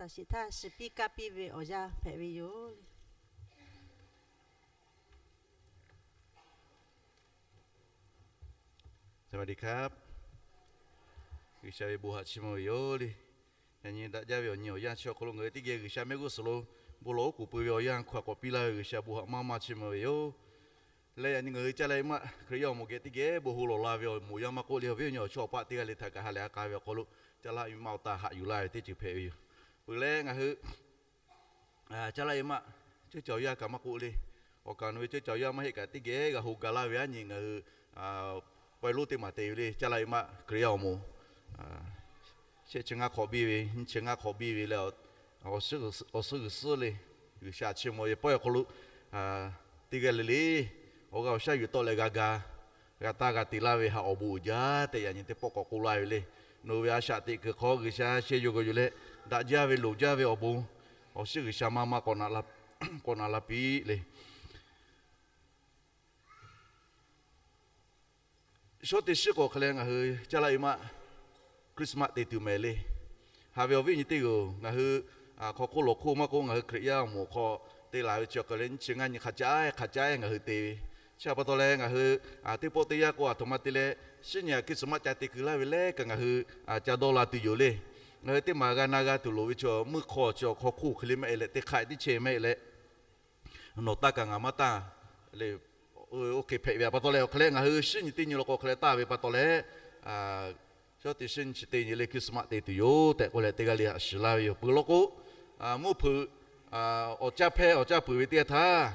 taˍ shiˍ htaˇ, shiˍ piˇ kaˇ piˇ ve awˬ yanˇ hpehꞈ ve yoˬ le. สวัสดีครับ G'uiˬsha ve bon haꞈ chiˇ mvuh ve yoˬ le. Yaꞈ nyi daꞈ jaˇ ve awˬ nyi awˬ yanˇ chi awˬ hk'aw lo ngaˬ hui teˇ geh G'uiˬsha mehˆ g'uˇ suhˍ lo bon lawˬ oˉ k'oˍ pui ve awˬ yanˇ hkawˇ k'awꞈ piˇ laˇ ve G'uiˬsha bon haꞈ maˇ maˇ chiˇ mvuh ve yoˬ. Leh yaꞈ nyi ngaˬ hui caˇ laˇ ve maˆ Hkriꞈ yaˇ awˬ moˍ geh teˇ geh bon ho lawˬ la ve awˬ moˍ yaˇ maˇ k'oˆ le, awˬ viˉ awˬ nyi awˬ chawˇ awˬ paˆ teˇ g'aˇ le htaꞈ kaꞈ ha lehˬ a k'a ve awˬ hk'aw lo caˇ laˇ ve maˆ awˬ taˇ haꞈ yuˬ laˇ ve teˇ ceuˬ hpehꞈ ve yoˬ. Peuˬ leh ngaˬ hui caˇ laˇ ve maˆ ceuˇ caˬ awˬ yanˇ kaꞈ maˇ k'oˆ le, awˬ kaˍ nawˬ ve ceuˇ caˬ awˬ yanˇ maˇ heˆ kaꞈ teˇ geh g'a ho ga laˇ ve aˉ nyi ngaˬ hui pawehˇ lonˉ teˇ maˬ te ve le. Caˇ laˇ ve maˆ Hkriꞈ yaˇ awˬ moˍ shehˆ chi ngaˇ hk'awꞈ biˇ ve, nyiˇ chi ngaˇ hk'awꞈ biˇ ve leh awˬ suhˉ g'uiˬ suhˉ le, G'uiˬsha chiˇ mvuh ve pawehˇ awˬ hk'aw lo teˇ g'aˇ le le awˬ g'aˇ awˬ shaˉ yuˬ tawˆ leh g'a ga, g'a taˇ g'a te laˇ ve htaꞈ awˬ bon uiˍ jaˇ tehꞈ yaꞈ nyi teˇ pawˆ k'awꞈ k'oˆ laˇ ve le. Nawˬ ve a shaꞈ teꞈ kuiˬ hk'aw G'uiˬsha sheh yoˬ g'aw yoˬ leh daꞈ jaˇ ve loˍ jaˇ ve awˬ bon awˬ shinˉ G'uiˬsha maˇ maˇ k'awꞈ na la piˇ le. Shawˉ teˇ shiˉ k'o hk'e leh ngaˬ hui caˇ laˇ ve maˆ Christmas te tuˬ mehˍ le. Haꞈ ve awˬ viˉ nyi teˇ g'aˇ-oˬ, ngaˬ hui hk'aw hk'oˆ lawˬ hk'oˆ maˇ k'oˆ, ngaˬ hui Hkriꞈ yaˇ awˬ moˍ hk'aw te laˬ ve chi awˬ hk'e leh nyiˇ chi ngaˇ nyi hk'a caˉ hk'a caˉ ngaˬ hui te ve. Chi htaꞈ pa taw leh ngaˬ hui teˇ pawˆ teˇ yanˇ k'o aˬ htoꞈ ma te leh, shinˉ nyi a Christmas ca te kuiˬ laˇ ve lehˬ kaꞈ ngaˬ hui ca dawˇ la tuˬ yoˬ le. Ngaˬ hui teˇ maˬ g'a na g'a tuˬ loˍ ve chi mvuhˇ hk'aw chi awˬ hk'aw hk'oˆ hk'e le mehˆ leh teˇ hk'aˆ tiˉ chehˇ mehˆ leh nawˬ taˇ kaꞈ ngaˬ maˇ taˇ le. Oˇ hk'e hpehꞈ ve pa taw leh awˬ hk'e leh ngaˬ hui shinˉ nyi teˇ nyi law k'o hk'e leh taˇ ve pa taw leh, shawˉ teˇ shiˉ nyi chi teˇ nyi le Christmas te tuˬ yoˬ tehꞈ k'oˆ leh teˇ g'aˇ le haꞈ shiˍ laˇ ve yoˬ. Peuˬ law k'o, mvuhˇ hpeuꞈ awˬ caˇ hpehˇ awˬ caˇ peuˬ ve teˇ yanˇ htaˇ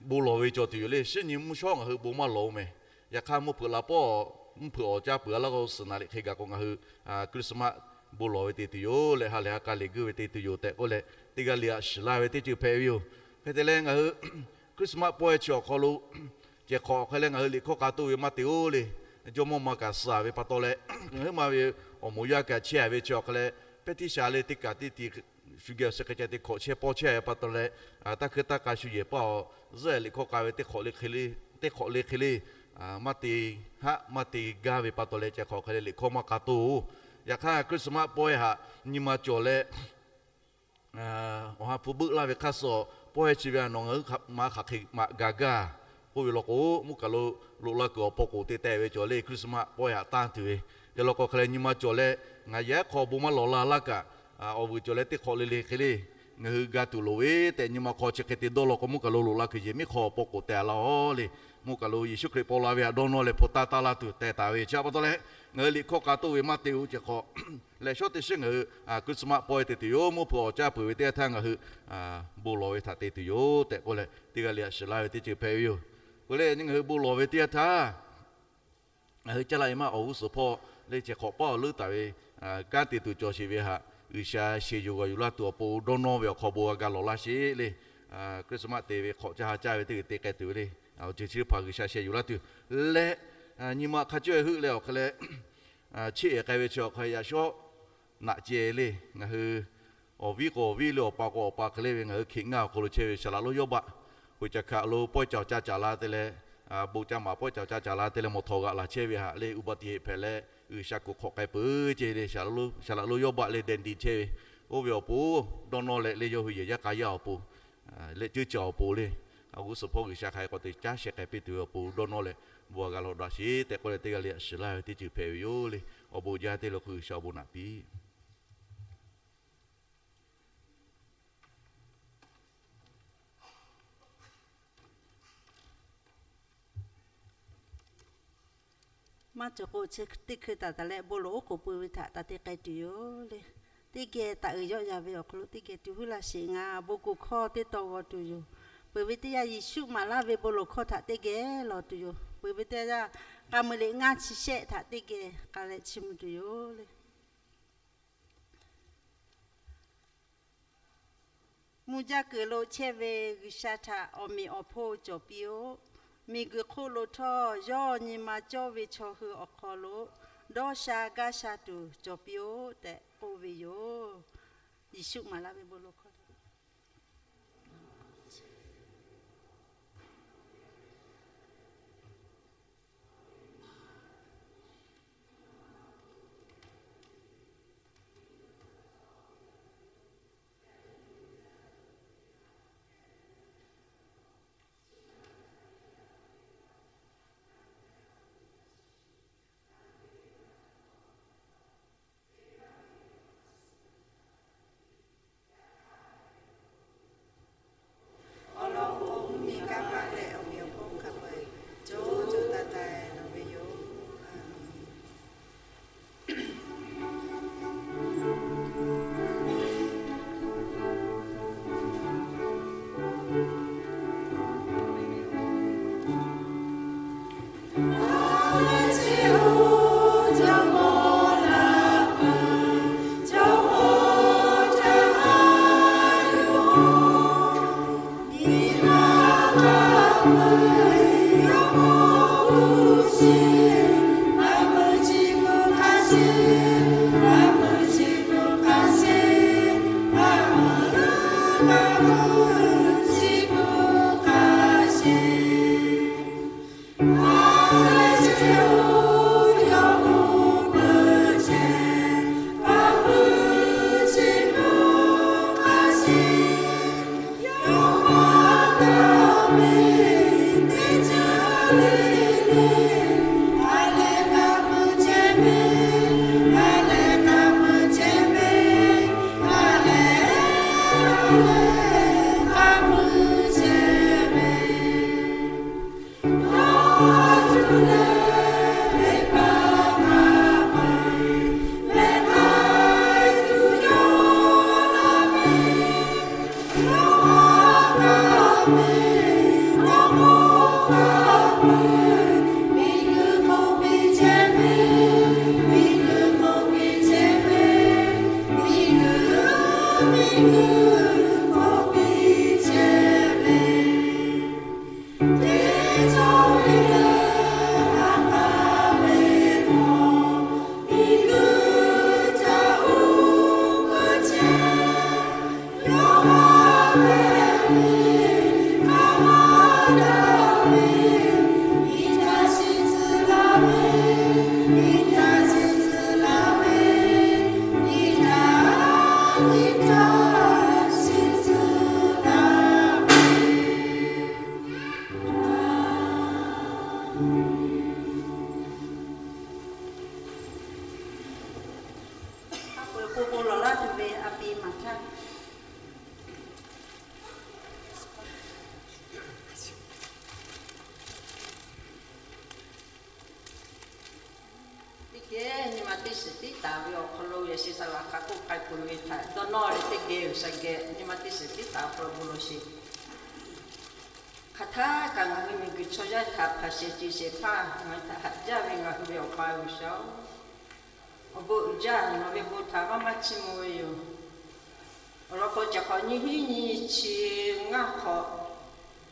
bon lawˬ ve cawˬ tuˬ yoˬ le. Shinˉ nyi mvuhˇ shawˉ ngaˬ hui bon maˇ lawˬ-oˬ mehˍ. Yaꞈ hk'aˇ mvuhˇ hpeuꞈ la pawˆ mvuhˇ hpeuꞈ awˬ caˇ peuˬ a laˇ k'o suhˍ naˍ liꞈ hk'e gaˬ k'o ngaˬ hui Christmas bon lawˬ ve te tuˬ yoˬ leh ha lehˬ a k'a liꞈ guˇ ve te tuˬ yoˬ tehꞈ k'oˆ leh teˇ g'aˇ le haꞈ shiˍ laˇ ve teˇ ceuˬ hpehꞈ ve yoˬ. Hk'e te leh ngaˬ hui Christmas pawehˇ chi awˬ hk'aw lo cehˬ hk'awꞈ hk'e leh ngaˬ hui liꞈ hkawˇ k'a toˇ ve maˇ te-oˬ le. Jawˇmawˇ ma kaꞈ suh-a ve pa taw leh ngaˬ hui ma ve awˬ moˍ yaˇ kaꞈ chehˇ-a ve chi awˬ hk'e leh, pehˇ tiˉ sha le teˇ kaꞈ teˇ ti shu geh awˬ suhˍ hk'e ca te hk'awꞈ chehˇ pawˇ chehˇ ve pa taw leh, taˇ hkui taˇ k'a shu yehˬ paˇ awˬ zuhˆ liꞈ hkawˇ k'a ve teˇ hk'awꞈ le hk'e le, teˇ hk'awꞈ le hk'e le maˇ te haˆ maˇ te gaˇ ve pa taw leh cehˬ hk'awꞈ hk'e leh liꞈ hkawˇ maˇ k'a toˇ-oˬ. Yaꞈ hk'aˇ Christmas pawehˇ htaꞈ nyi ma cawˬ leh awˬ ha hpu beuˆ laˇ ve hk'aˇ suh pawehˇ chi ve a nawˬ ngaˬ hui ma hk'aˬ hk'e maꞈ ga gaˇ k'oˆ ve law k'o, mvuhˇ kaˬ lo loꞈ la kuiˬ awˬ paw k'oˍ te teh ve cawˬ le. Christmas pawehˇ htaꞈ tanˇ tuˬ ve hk'e law k'o hk'e leh nyi ma cawˬ leh ngaˬ yaꞈ ehˉ hk'aw bon maˇ lawˬ la laˇ kaꞈ, awˬ vuiˬ cawˬ leh teˇ hk'awꞈ le le hk'e le ngaˬ hui ga tuˬ loˍ ve tehꞈ nyi ma hk'aw chi hk'e te dawˇ law k'o, mvuhˇ kaˬ lo loꞈ la kuiˬ yehˬ miˉ hk'aw awˬ paw k'oˍ teh-a laˇ-oˬ le. Mvuhˇ kaˬ lo Yeˍsuˆ Hkriꞈ paw la ve htaꞈ dawˇ nawˇ leh hpu taˇ taˇ laˇ tuˬ teh taˍ ve chi pa taw leh, ngaˬ hui liꞈ hkawˇ k'a toˇ ve maˇ te-oˬ cehˬ hk'awꞈ leh shawˉ teˇ shiˉ ngaˬ hui Christmas pawehˇ te tuˬ yoˬ. Mvuhˇ hpeuꞈ awˬ caˇ peuˬ ve teˇ yanˇ htaˇ ngaˬ hui bon lawˬ ve htaꞈ te tuˬ yoˬ tehꞈ k'oˆ leh teˇ g'aˇ le haꞈ shiˍ laˇ ve teˇ ceuˬ hpehꞈ ve yoˬ. Peuˬ leh yaꞈ nyi ngaˬ hui bon lawˬ ve teˇ yanˇ htaˇ ngaˬ hui caˇ laˇ ve maˇ awˬ g'uˇ suhˍ hpawˇ le cehˬ hk'awꞈ paˉ awˬ leuˉ taˍ ve kanˉ te tuˬ cawˬ sheˍ ve htaꞈ G'uiˬsha sheh yoˬ g'aw yuˬ laˇ tuˬ awˬ pon dawˇ nawˇ ve awˬ hk'aw bon g'a ga lawˬ laˇ sheˍ le. Christmas te ve hk'awꞈ caˇ ha caˇ ve teˇ g'uiˬ te k'ai tuˬ ve le. Awˬ ceuˬ chi hpaˍ G'uiˬsha sheh yuˬ laˇ tuˬ leh, nyi ma hk'a cawˇ heuˆ leh awˬ hk'e leh, chiˇ ehˍ k'ai ve chi awˬ hk'e yaꞈ shawˉ naꞈ ceh le. Ngaˬ hui awˬ viˉ k'o awˬ viˉ le, awˬ pa k'o awˬ pa hk'e le ve ngaˬ hui Hkiꞈ ngaˇ awˬ hk'aw lo chehˇ ve saˍ laꞈ lonˉ Yawˇbaˆ, peuˬ caˬ hkaꞈ lo pawehˇ caˬ awˬ caˇ caˍ la te leh, bon caˇ maˍ pawehˇ caˬ awˬ caˇ caˍ la te leh mawˬ htawꞈ g'aꞈ laˬ chehˇ ve htaꞈ le uˇ baˆ tiꞈ heˆ hpehꞈ leh G'uiˬsha kuˬ hk'awꞈ k'ai peuˬ ceh le. Saˍ laꞈ lonˉ Yawˇbaˆ le deh diˬ chehˇ ve oˇ ve awˬ pon dawˇ nawˇ leh le yawˇ hui yehˬ yaˇ k'a yaˇ awˬ pon leh ceuˇ caˬ awˬ pon le, awˬ g'uˇ suhˍ hpawˇ G'uiˬsha hk'aˬ hk'e k'awꞈ te caˉ sheh k'ai piˇ tuˬ ve awˬ pon dawˇ nawˇ leh bon g'a lawˬ daꞈ sheˍ tehꞈ k'oˆ leh teˇ g'aˇ le haꞈ shiˍ laˇ ve teˇ ceuˬ hpehꞈ ve yoˬ le. Awˬ bon jaˇ teˇ le hk'e G'uiˬsha awˬ bon naꞈ piˇ Maˇ cawˬ k'o, chi teˇ hkui taˍ taˍ leh bon lawˬ oˉ k'oˍ pui ve htaꞈ taˍ te k'ai tuˬ yoˬ le. Teˇ geh taˍ uiˍ yawˆ yan ve awˬ hk'aw lo teˇ geh tuˬ huˉ laˇ sheˍ. Ngaˬ bon kuˬ hkawˇ teˇ taw g'aw tuˬ yoˬ. Peuˬ ve teˇ yanˇ Yeˍsuˆ maˍ laˇ ve bon lawˬ hkawˇ htaꞈ teˇ geh lawˬ tuˬ yoˬ. Peuˬ ve teˇ yanˇ k'a mui liꞈ ngaˇ chi shehˆ htaꞈ teˇ geh k'a leh chiˇ mvuh tuˬ yoˬ le. Mvuh jaˇ kuiˬ lo chehˇ ve G'uiˬsha htaꞈ awˬ meꞈ awˬ hponˇ cawˬ piˇ-oˆ. Miˬguiˬ hk'oˆ lo htawˇ yawˇ nyi ma cawˇ ve chaw hui awˬ hk'aw lo dawˇ sha gaˇ sha tuˬ cawˬ piˇ-oˆ tehꞈ k'oˆ ve yoˬ. Yeˍsuˆ maˍ laˇ ve bon lawˬ hkawˇ Aˉ peuˬ k'o k'o lawˬ laˇ tuˬ ve a pi maˍ htaˇ, teˇ geh nyi ma teˇ shiˍ tiˉ taˍ ve awˬ hk'aw lo yaꞈ shi saˍ laˍ hk'a k'oˆ k'ai peuˬ ve htaꞈ dawˇ nawˇ leh teˇ geh G'uiˬsha geh nyi ma teˇ shiˍ tiˉ taˍ awˬ hk'aw lo bon lawˬ sheˍ. Hk'aˬ htaˇ kaꞈ ngaˬ hui miˬguiˬ chaw yaˇ htaꞈ hpanˍ shehˍ ce shehˍ hpaˇ ngaˬ hui htaꞈ haꞈ jaˇ ve ngaˬ hui ve Awˬ pa G'uiˬsha-oˬ, awˬ bon uiˍ jaˇ. Nawˬ ve bon htaꞈ maˇ maˇ chiˇ mvuh ve yoˬ. Awˬ lawn k'o, caˬ hk'awꞈ nyiˇ hinˉ nyiˇ chi ngaˇ hk'awꞈ,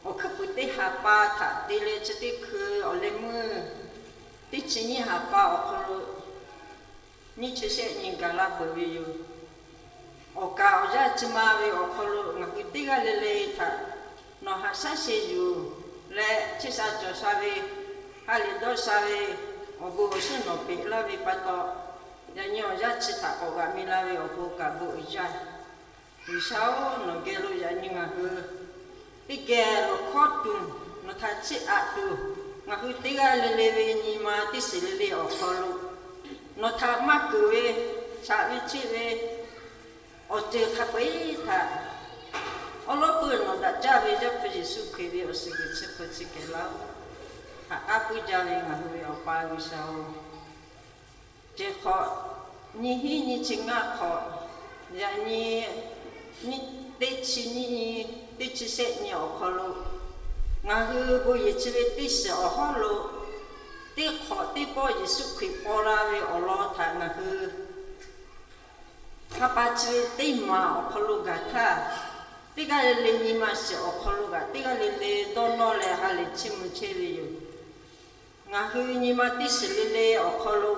awˬ hkuiˉ puiˍ teˇ ha pa htaꞈ te leh chi teˇ hkui awˬ leh meuˇ teˇ chi nyiˇ ha pa awˬ hk'aw lo nyiˇ chi shehˆ nyi gaˬ la peuˬ ve yoˬ. Awˬ kaˍ awˬ yanˇ chi ma ve awˬ hk'aw lo ngaˬ hui teˇ g'aˇ le le htaꞈ nawˬ haꞈ shaˉ sheˍ yuˬ leh, chehˇ sha cawˬ sha ve, ha lehˬ dawˇ sha ve, awˬ bon awˬ shiˉ nawˬ peꞈ laˇ ve pa taw, yaꞈ nyi awˬ yanˇ chi htaꞈ k'awꞈ g'aꞈ mi la ve awˬ pon kaꞈ bon uiˍ jaˇ. G'uiˬsha-oˬ, nawˬ geh lo yaꞈ nyi ngaˬ hui teˇ geh lawˬ hkawˇ tuˬ, nawˬ htaꞈ chiˇ aꞈ tuˬ, ngaˬ hui teˇ g'aˇ le le ve nyi ma teˇ shiˍ le le awˬ hk'aw lo nawˬ htaꞈ maˇ keunˍ ve, shaꞈ ve cheˆ ve awˬ ceuˬ hk'a peu-eˬ htaꞈ awˉ lawˉ peuˇ nawˬ daꞈ jaˇ ve Yaˇ hpu Yeˍsuˆ Hkriꞈ ve awˬ suhˍ g'uiˬ chi hpu chi kehˬ laˇ-oˬ. Haꞈ k'aˉ puiˉ jaˇ ve ngaˬ hui ve Awˬ pa G'uiˬsha-oˬ, ceh hk'awꞈ nyiˇ hinˉ nyiˇ chi ngaˇ hk'awꞈ, yaꞈ nyi teˇ chi nyiˇ nyi, teˇ chi shehˆ nyi awˬ hk'aw lo ngaˬ hui bon yehˬ chi ve teˇ shiˍ awˬ hawˉ lo teˇ hk'awꞈ teˇ pawˆ Yeˍsuˆ Hkriꞈ paw la ve awˬ lawn htaꞈ ngaˬ hui ha pa chi ve teˇ maˬ awˬ hk'aw lo gaˬ htaˇ, teˇ g'aˇ le le nyi ma shiˍ awˬ hk'aw lo kaꞈ teˇ g'aˇ le le dawˇ nawˇ leh ha lehˬ chiˇ mvuh chehˇ ve yoˬ. Ngaˬ hui nyi ma teˇ shiˍ le le awˬ hk'aw lo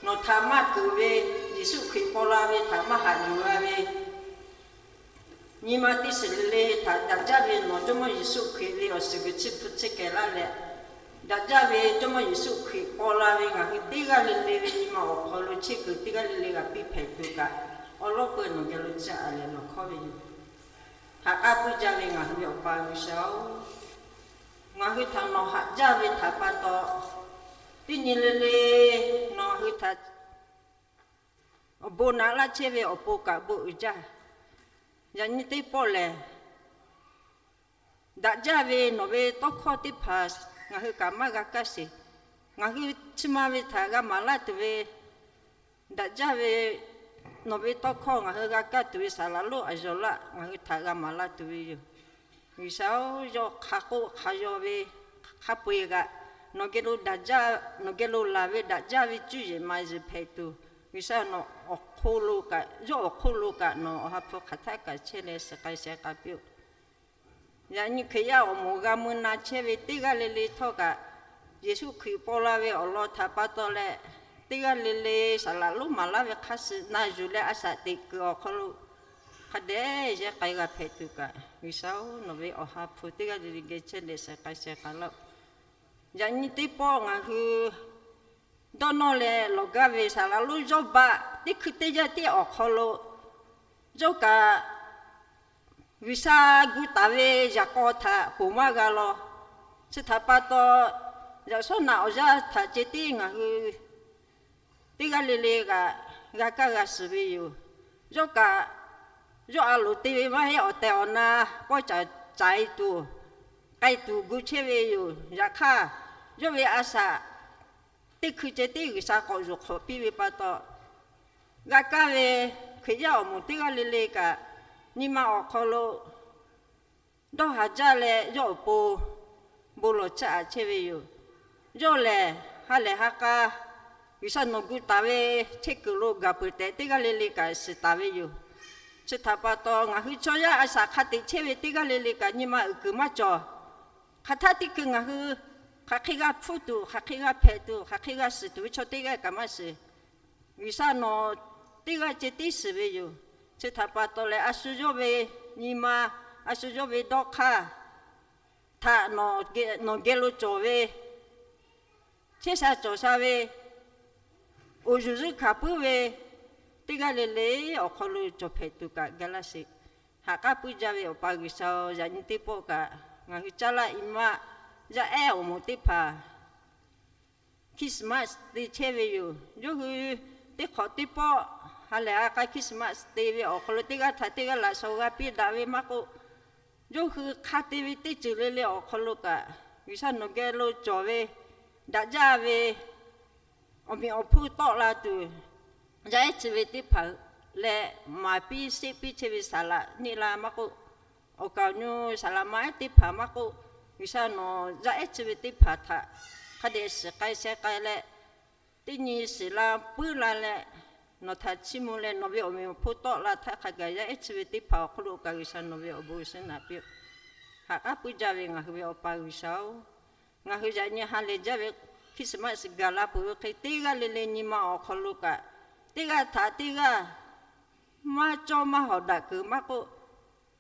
nawˬ htaꞈ maˇ keunˍ ve, Yeˍsuˆ Hkriꞈ paw la ve htaꞈ maˇ haꞈ yuˬ g'a ve, nyi ma teˇ shiˍ le le htaꞈ daꞈ jaˇ ve nawˬ Jawˇmawˇ Yeˍsuˆ Hkriꞈ ve awˬ suhˍ g'uiˬ chi hpu chi kehˬ laˇ leh, daꞈ jaˇ ve Jawˇmawˇ Yeˍsuˆ Hkriꞈ paw la ve ngaˬ hui teˇ g'aˇ le le ve nyi ma awˬ hk'aw lo chehˇ kuiˬ teˇ g'aˇ le le g'a piˇ hpehꞈ tuˬ kaꞈ, awˉ lawˉ peuˇ nawˬ geh lo chiˇ aꞈ leh lawˬ hkawˇ ve yoˬ. Haꞈ k'aˉ puiˉ jaˇ ve ngaˬ hui ve Awˬ pa G'uiˬsha-oˬ, ngaˬ hui htaꞈ nawˬ haꞈ jaˇ ve htaꞈ pa taw, teˇ nyi le le nawˬ hui htaꞈ awˬ bon naꞈ laˇ chehˇ ve awˬ pon kaꞈ bon uiˍ jaˇ. Yaꞈ nyi teˇ pawˆ lehˬ, daꞈ jaˇ ve nawˬ ve tawˇ hkawˇ teˇ hpaˍ ngaˬ hui kaꞈ maˇ g'a kaˇ sheˍ. Ngaˬ hui chi ma ve htaꞈ g'a maˍ laˇ tuˬ ve, daꞈ jaˇ ve nawˬ ve tawˇ hkawˇ ngaˬ hui g'a kaˇ tuˬ ve saˍ laˍ lonˉ a yawˬ laˆ ngaˬ hui htaꞈ g'a maˍ laˇ tuˬ ve yoˬ. G'uiˬsha-oˬ, yawˇ hk'a k'oˆ hk'a yaw ve hk'a peu-eˬ kaꞈ, nawˬ geh lo daꞈ jaˇ, nawˬ geh lo laˬ ve daꞈ jaˇ ve cuˇ yiˍ ma yiˍ hpehꞈ tuˬ, G'uiˬsha nawˬ awˬ hk'oˆ lo kaꞈ, yawˇ awˬ hk'oˆ lo kaꞈ nawˬ awˬ ha hpu hk'aˬ htaˆ kaꞈ chehˇ leh shiˍ k'ai sheh k'ai piˇ-oˆ. Yaꞈ nyi Hkriꞈ yaˇ awˬ moˍ g'a mui na chehˇ ve teˇ g'aˇ le le htawˇ kaꞈ, Yeˍsuˆ Hkriꞈ paw la ve awˬ lawn htaꞈ pa taw leh, teˇ g'aˇ le le saˍ laˍ lonˉ maˍ laˇ ve hk'a shuˍ na yuˬ leh a shaꞈ teꞈ kuiˬ awˬ hk'aw lo Hk'a dehꞈ yehˇ k'ai g'a hpehꞈ tuˬ kaꞈ, G'uiˬsha-oˬ, nawˬ ve awˬ ha hpu teˇ g'aˇ le le geh chehˇ leh sheh k'ai sheh k'ai laˇ-oˆ. Yaꞈ nyi teˇ pawˆ ngaˬ hui dawˇ nawˇ leh lawˬ gaˇ ve saˍ laˍ lonˉ Yawˇbaˆ teˇ hkui teˇ yanˇ tiˉ awˬ hk'aw lo, yawˇ kaꞈ G'uiˬsha gu taˍ ve yaꞈ k'aw htaꞈ ponˬ maˇ g'a law. Chi htaꞈ pa taw, yaꞈ shawˉ naꞈ awˬ yanˇ htaꞈ ceh tiˉ ngaˬ hui teˇ g'aˇ le le kaꞈ g'a kaˇ g'a shiˍ ve yoˬ. Yawˇ kaꞈ yawˇ a loˍ te ve maˇ heˆ, awˬ tehˬ awˬ na pawˇ caˍ caiˍ tuˬ, k'ai tuˬ gu chehˇ ve yoˬ. Yaꞈ hk'aˇ, yawˇ ve a shaꞈ teˇ hkui ceh tiˉ G'uiˬsha k'awꞈ yuˬ hk'awꞈ piˇ ve pa taw, g'a kaˇ ve Hkriꞈ yaˇ awˬ moˍ teˇ g'aˇ le le kaꞈ, nyi ma awˬ hk'aw lo dawˇ haˍ jaˇ leh yawˇ awˬ pon bon lawˬ caˇ aꞈ chehˇ ve yoˬ. Yawˇ lehˬ, ha lehˬ ha k'a G'uiˬsha nawˬ gu taˍ ve chehˇ kuiˬ lo gaˬ peuˬ tehꞈ, teˇ g'aˇ le le kaꞈ shiˍ taˍ ve yoˬ. Chi htaꞈ pa taw, ngaˬ hui chaw yaˇ a shaꞈ hk'a teꞈ chehˇ ve teˇ g'aˇ le le kaꞈ, nyi ma uiˍ kuiˬ maˇ cawˬ. Hk'aˬ htaˇ teˇ hkui ngaˬ hui hk'aˬ hk'e g'a hpfuhˇ tuˬ, hk'aˬ hk'e g'a hpehꞈ tuˬ, hk'aˬ hk'e g'a shiˍ tuˬ ve chaw teˇ g'aˇ kaꞈ maˇ shiˍ. G'uiˬsha nawˬ teˇ g'aˇ ceh tiˉ shiˍ ve yoˬ. Chi htaꞈ pa taw leh, a shu yawˇ ve nyi ma, a shu yawˇ ve dawˇ hk'aˇ htaꞈ nawˬ geh lo cawˬ ve, chehˇ sha cawˬ sha ve, awˬ yuˬ zuhˆ hkanˍ puiˉ ve, teˇ g'aˇ le le awˬ hk'aw lo cawˬ hpehꞈ tuˬ kaꞈ ga laˇ sheˍ. Haꞈ k'aˉ puiˉ jaˇ ve Awˬ pa G'uiˬsha-oˬ, yaꞈ nyi teˇ pawˆ kaꞈ ngaˬ hui caˇ laˇ i maˆ yaˇ ehˉ awˬ moˍ teˇ hpaˍ Christmas te chehˇ ve yoˬ. Yawˇ hui teˇ hk'awꞈ teˇ pawˆ ha lehˬ ha k'a Christmas te ve awˬ hk'aw lo teˇ g'aˇ htaꞈ teˇ g'aˇ laꞈ shawnˍ g'a piˇ daꞈ ve maˇ k'oˆ, yawˇ hui hk'a te ve teˇ ceuˬ le le awˬ hk'aw lo kaꞈ, G'uiˬsha nawˬ geh lo cawˬ ve, daꞈ jaˇ ve, awˬ meꞈ awˬ hponˇ tawˆ la tuˬ, yaˇ ehˉ chi ve teˇ hpaˍ leh maˍ piˇ sheˆ piˇ chehˇ ve saˍ laꞈ neˆ la maˇ k'oˆ, awˬ kaˍ awˬ nyi saˍ laꞈ ma ehˉ teˇ hpaˍ maˇ k'oˆ, G'uiˬsha nawˬ yaˇ ehˉ chi ve teˇ hpaˍ htaꞈ hk'a dehꞈ shiˍ k'ai sheh k'ai leh, teˇ nyi shiˍ la puiˉ la leh, nawˬ htaꞈ chiˇ mvuh leh nawˬ ve awˬ meꞈ awˬ hponˇ tawˆ la htaˇ hk'a gaˬ yaˇ ehˉ chi ve teˇ hpaˍ awˬ hk'aw lo kaꞈ G'uiˬsha nawˬ ve awˬ bon shinˉ naꞈ piˇ-oˆ. Haꞈ k'aˉ puiˉ jaˇ ve ngaˬ hui ve Awˬ pa G'uiˬsha-oˬ, ngaˬ hui yaꞈ nyi ha lehˬ jaˇ ve Christmas gaˬ la peuˬ ve hk'e, teˇ g'aˇ le le nyi ma awˬ hk'aw lo kaꞈ, teˇ g'aˇ htaꞈ teˇ g'aˇ maˇ cawˇ maˇ hawˍ daꞈ kuiˬ maˇ k'oˆ,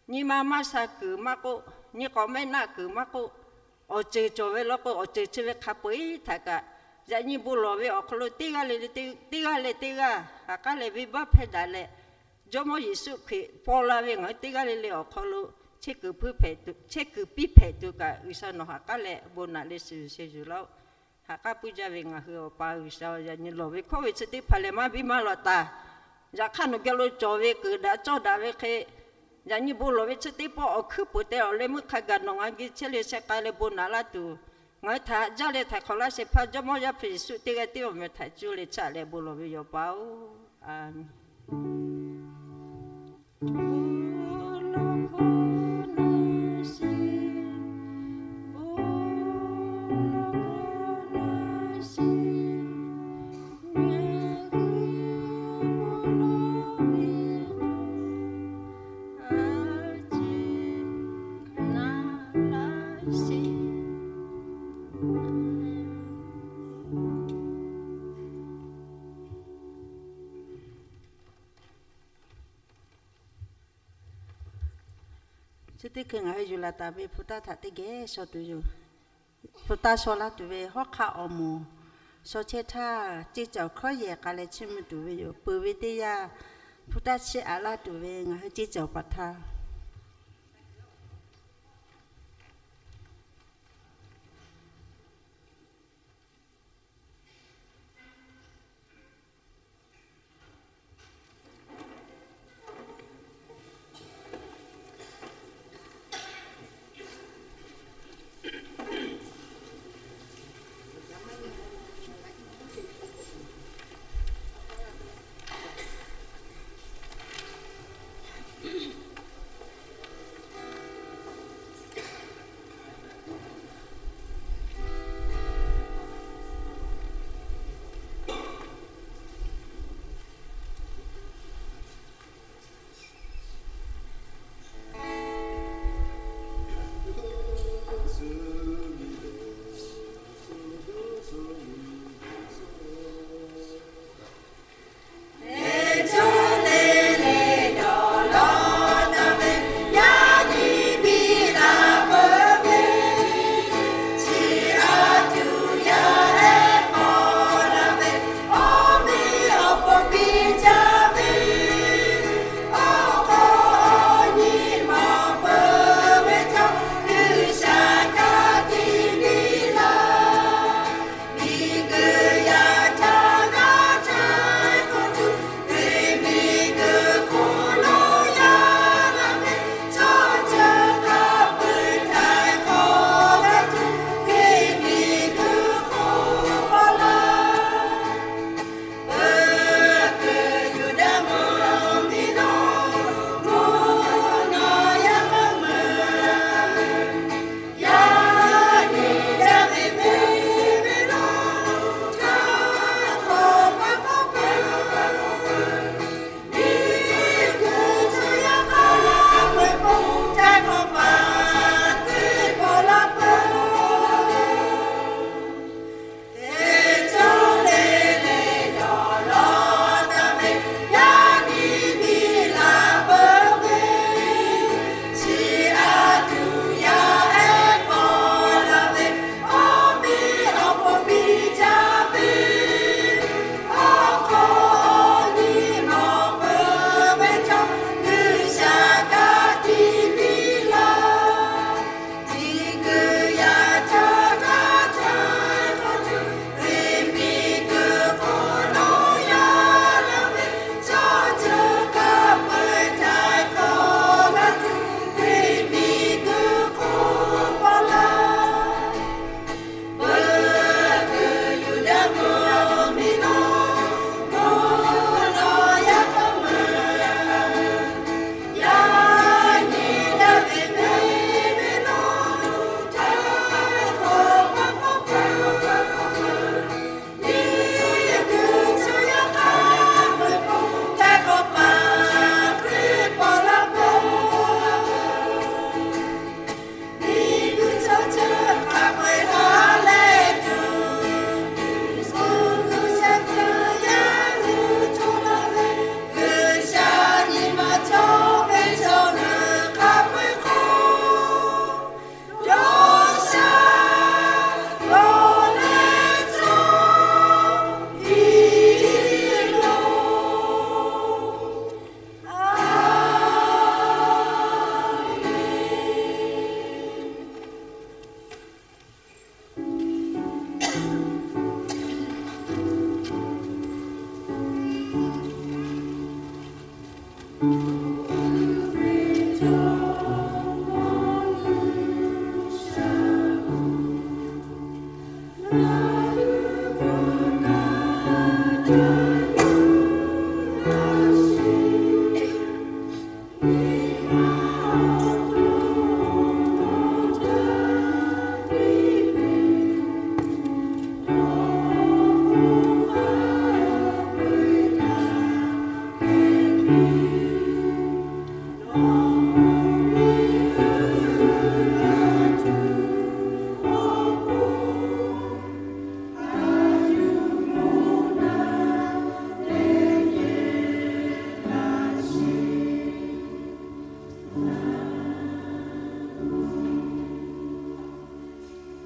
nyi ma maˇ sha kuiˬ maˇ k'oˆ, nyi k'awꞈ mehˆ naˆ kuiˬ maˇ k'oˆ, awˬ ceuˬ cawˬ ve law k'o, awˬ ceuˬ chi ve hk'a peu-eˬ htaꞈ kaꞈ, yaꞈ nyi bon lawˬ ve awˬ hk'aw lo teˇ g'aˇ le le teˇ g'aˇ leh teˇ g'aˇ ha k'aˉ leh venˇbaˆ hpehˇ daꞈ leh, Jawˇmawˇ Yeˍsuˆ Hkriꞈ paw la ve ngaˬ hui teˇ g'aˇ le le awˬ hk'aw lo chehˇ kuiˬ piˇ hpehꞈ tuˬ, chehˇ kuiˬ piˇ hpehꞈ tuˬ kaꞈ, G'uiˬsha nawˬ ha k'aˉ leh bon naꞈ leh shiˍ yuˬ sheh yuˬ laˇ-oˆ. Haꞈ k'aˉ puiˉ jaˇ ve ngaˬ hui Awˬ pa G'uiˬsha-oˬ, yaꞈ nyi lawˬ ve hkawˇ ve chi teˇ hpaˍ lehˬ maˇ biˇ maˇ lawꞈ taˍ. Yaꞈ hk'aˇ nawˬ geh lo cawˬ ve kuiˬ daꞈ cawˇ daꞈ ve hk'e, yaꞈ nyi bon lawˬ ve chi teˇ pawˆ awˬ hkuiˉ peuˍ te awˬ leh meuˇ hk'a gaˬ nawˬ ngaˬ hui geh chehˇ leh sheh k'ai leh bon naꞈ laˇ tuˬ, ngaˬ hui htaꞈ haꞈ jaˇ leh htaiˍ hk'awꞈ laˇ shehˍ hpaˇ Jawˇmawˇ Yaˇ hpu Yeˍsuˆ teˇ g'aˇ tiˉ awˬ meh htaꞈ cuˇ leh chaꞈ leh bon lawˬ ve yoˬ Awˬ pa-oˬ, a Chi teˇ hkui ngaˬ hui yuˬ laˬ taˍ ve hpu taˇ htaꞈ teˇ geh shaw tuˬ yoˬ. Hpu taˇ shaw laˇ tuˬ ve hawˉ hk'aˆ awˬ moˍ shaw chehˇ htaˇ, ceˇ cawˬ hkawˉ yehˬ k'a leh chiˇ mvuh tuˬ ve yoˬ. Peuˬ ve teˇ yanˇ, hpu taˇ chiˇ aꞈ laˇ tuˬ ve ngaˬ hui ceˇ cawˬ paˍ htaˇ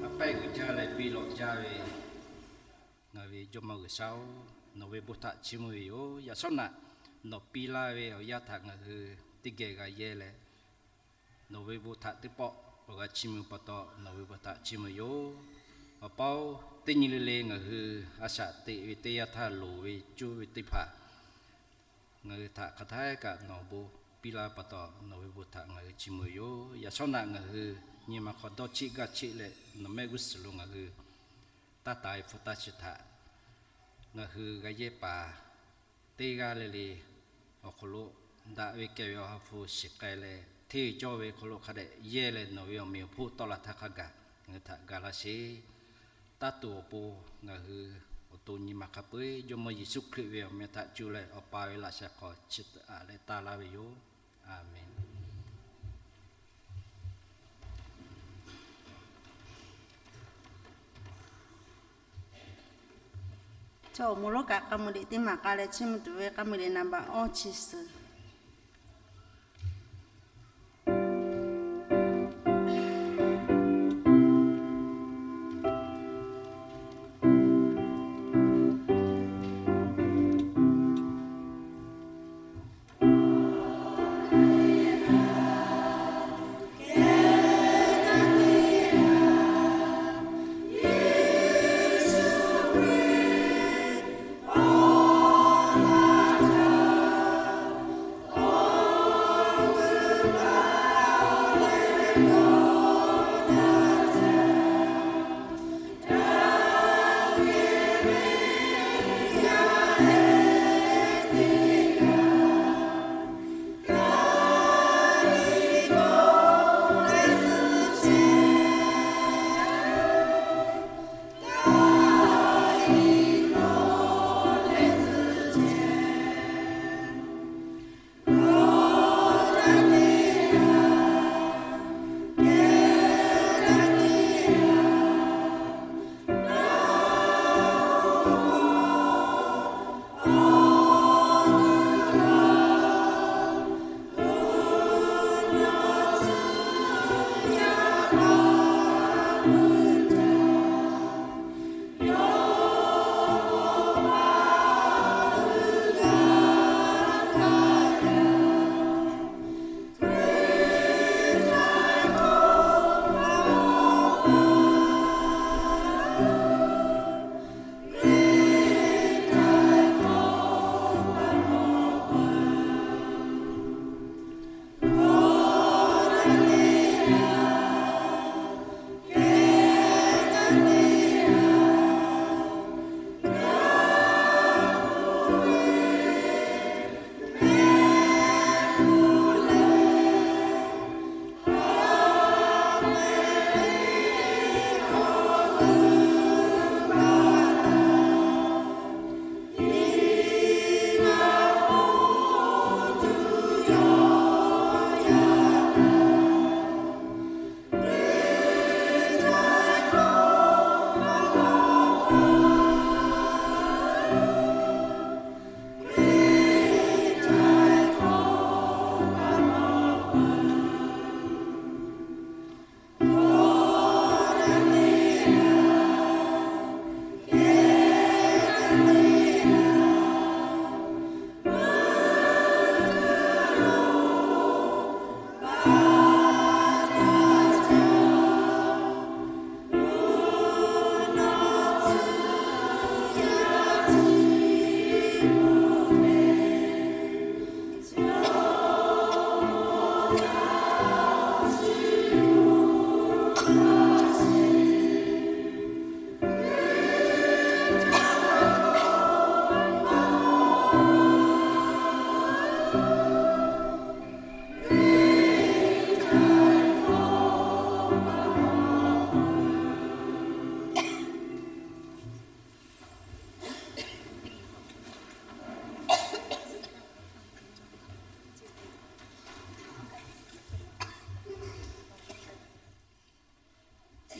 A pehˉ uiˍ jaˇ leh biˇ lawꞈ jaˇ ve ngaˬ ve Jawˇmawˇ G'uiˬsha-oˬ, nawˬ ve bon htaꞈ chiˇ mvuh ve yoˬ. Yaꞈ shawˉ naꞈ nawˬ piˇ laˇ ve awˬ yanˇ htaꞈ ngaˬ hui teˇ geh g'a yehˇ leh, nawˬ ve bon htaꞈ teˇ pawˆ awˬ g'a chiˇ mvuh pa taw, nawˬ ve bon htaꞈ chiˇ mvuh yoˬ. Awˬ pa-oˬ, teˇ nyi le le ngaˬ hui a shaꞈ teꞈ ve teˇ yanˇ htaˇ loˍ ve cuˇ ve teˇ hpaˍ ngaˬ hui htaꞈ hk'aˬ htaˇ kaꞈ nawˬ bon piˇ laˇ pa taw, nawˬ ve bon htaꞈ ngaˬ hui chiˇ mvuh yoˬ. Yaꞈ shawˉ naꞈ ngaˬ hui nyi ma hk'aw dawˇ cheˆ gaˇ cheˆ leh, nawˬ mehˆ g'uˇ suhˍ lo ngaˬ hui taˇ taˍ ve hpu taˇ chi htaꞈ ngaˬ hui g'a yehˇ paˍ teˇ g'aˇ le le awˬ hk'aw lo daꞈ ve kehˬ ve awˬ ha hpu shiˍ k'ai leh, hteˇ ve cawˇ ve hk'aw lo hk'a dehꞈ yehˇ leh, nawˬ ve awˬ meꞈ awˬ hponˇ tawˆ la htaˇ hk'a gaˬ ngaˬ hui htaꞈ ga laˇ sheˍ. Taˇ tuˬ awˬ pon ngaˬ hui awˬ to nyi ma hk'a peu-eˬ Jawˇmawˇ Yeˍsuˆ Hkriꞈ ve awˬ meh htaꞈ cuˇ leh Awˬ pa ve laꞈ sheh hk'aw chi aꞈ leh taˇ laˇ ve yoˬ. A menˬ. Chaw awˬ moˍ lonˉ kaꞈ k'a meuˬ liꞈ teˇ maˬ k'a leh chiˇ mvuh tuˬ ve k'a meuˬ liꞈ naˍ baꞈ awˇ chi suhˍ.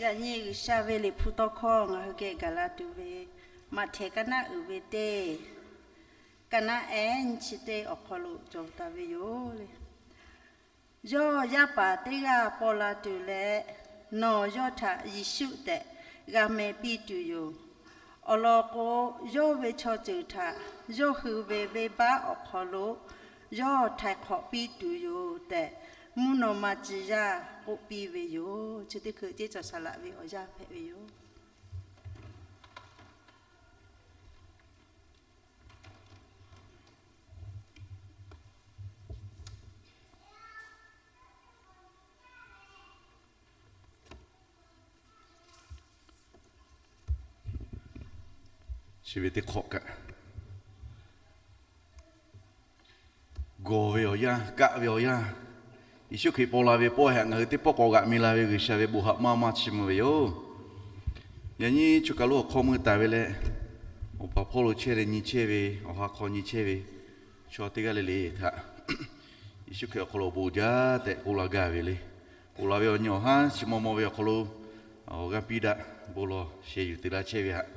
Yaꞈ nyi G'uiˬsha ve Liꞈ hpu tawˇ hkawˇ ngaˬ hui geh gaˬ la tuˬ ve, Maꞈhtehˍ kaˇ naˉ uiˍ ve teˇ, kaˇ naˉ ehˉ nyiˇ chi teˇ awˬ hk'aw lo cawˬ taˍ ve yoˬ le. Yawˇ yaˇ paˍ teˇ g'aˇ paw la tuˬ leh, nawˬ yawˇ htaꞈ Yeˍsuˆ tehꞈ g'a meh piˇ tuˬ yoˬ. Awˬ lawn k'o, yawˇ ve chaw ceuˬ htaꞈ yawˇ hui ve venˇbaˆ awˬ hk'aw lo yawˇ htaiˍ hk'awꞈ piˇ tuˬ yoˬ tehꞈ, mvuhˇ naw ma tcuh yaˇ k'oˆ piˇ ve yoˬ. Chi teˇ hkui teˇ cawˬ saˍ laꞈ ve awˬ yanˇ hpehꞈ ve yoˬ. Chi ve teˇ hk'awꞈ kaꞈ, gawˬ ve awˬ yanˇ, kaˆ ve awˬ yanˇ, Yeˍsuˆ Hkriꞈ paw la ve pawehˇ htaꞈ ngaˬ hui teˇ pawˆ k'awꞈ g'aꞈ mi la ve G'uiˬsha ve bon haꞈ maˇ maˇ chiˇ mvuh ve yoˬ. Yaꞈ nyi choˬ kaˬ lo awˬ hk'aw mui taˍ ve leh, awˬ pa hpawˇ lo chehˇ leh nyi chehˇ ve, awˬ ha hk'aw nyi chehˇ ve chaw teˇ g'aˇ le le htaꞈ Yeˍsuˆ Hkriꞈ awˬ hk'aw lo awˬ bon jaˇ tehꞈ k'oˆ la gaˇ ve le. Ponˬ laˬ ve awˬ nyi awˬ haˉ chi maw maw ve awˬ hk'aw lo awˬ g'aˇ piˇ daꞈ bon lawˬ sheh yuˬ te laˇ chehˇ ve htaꞈ,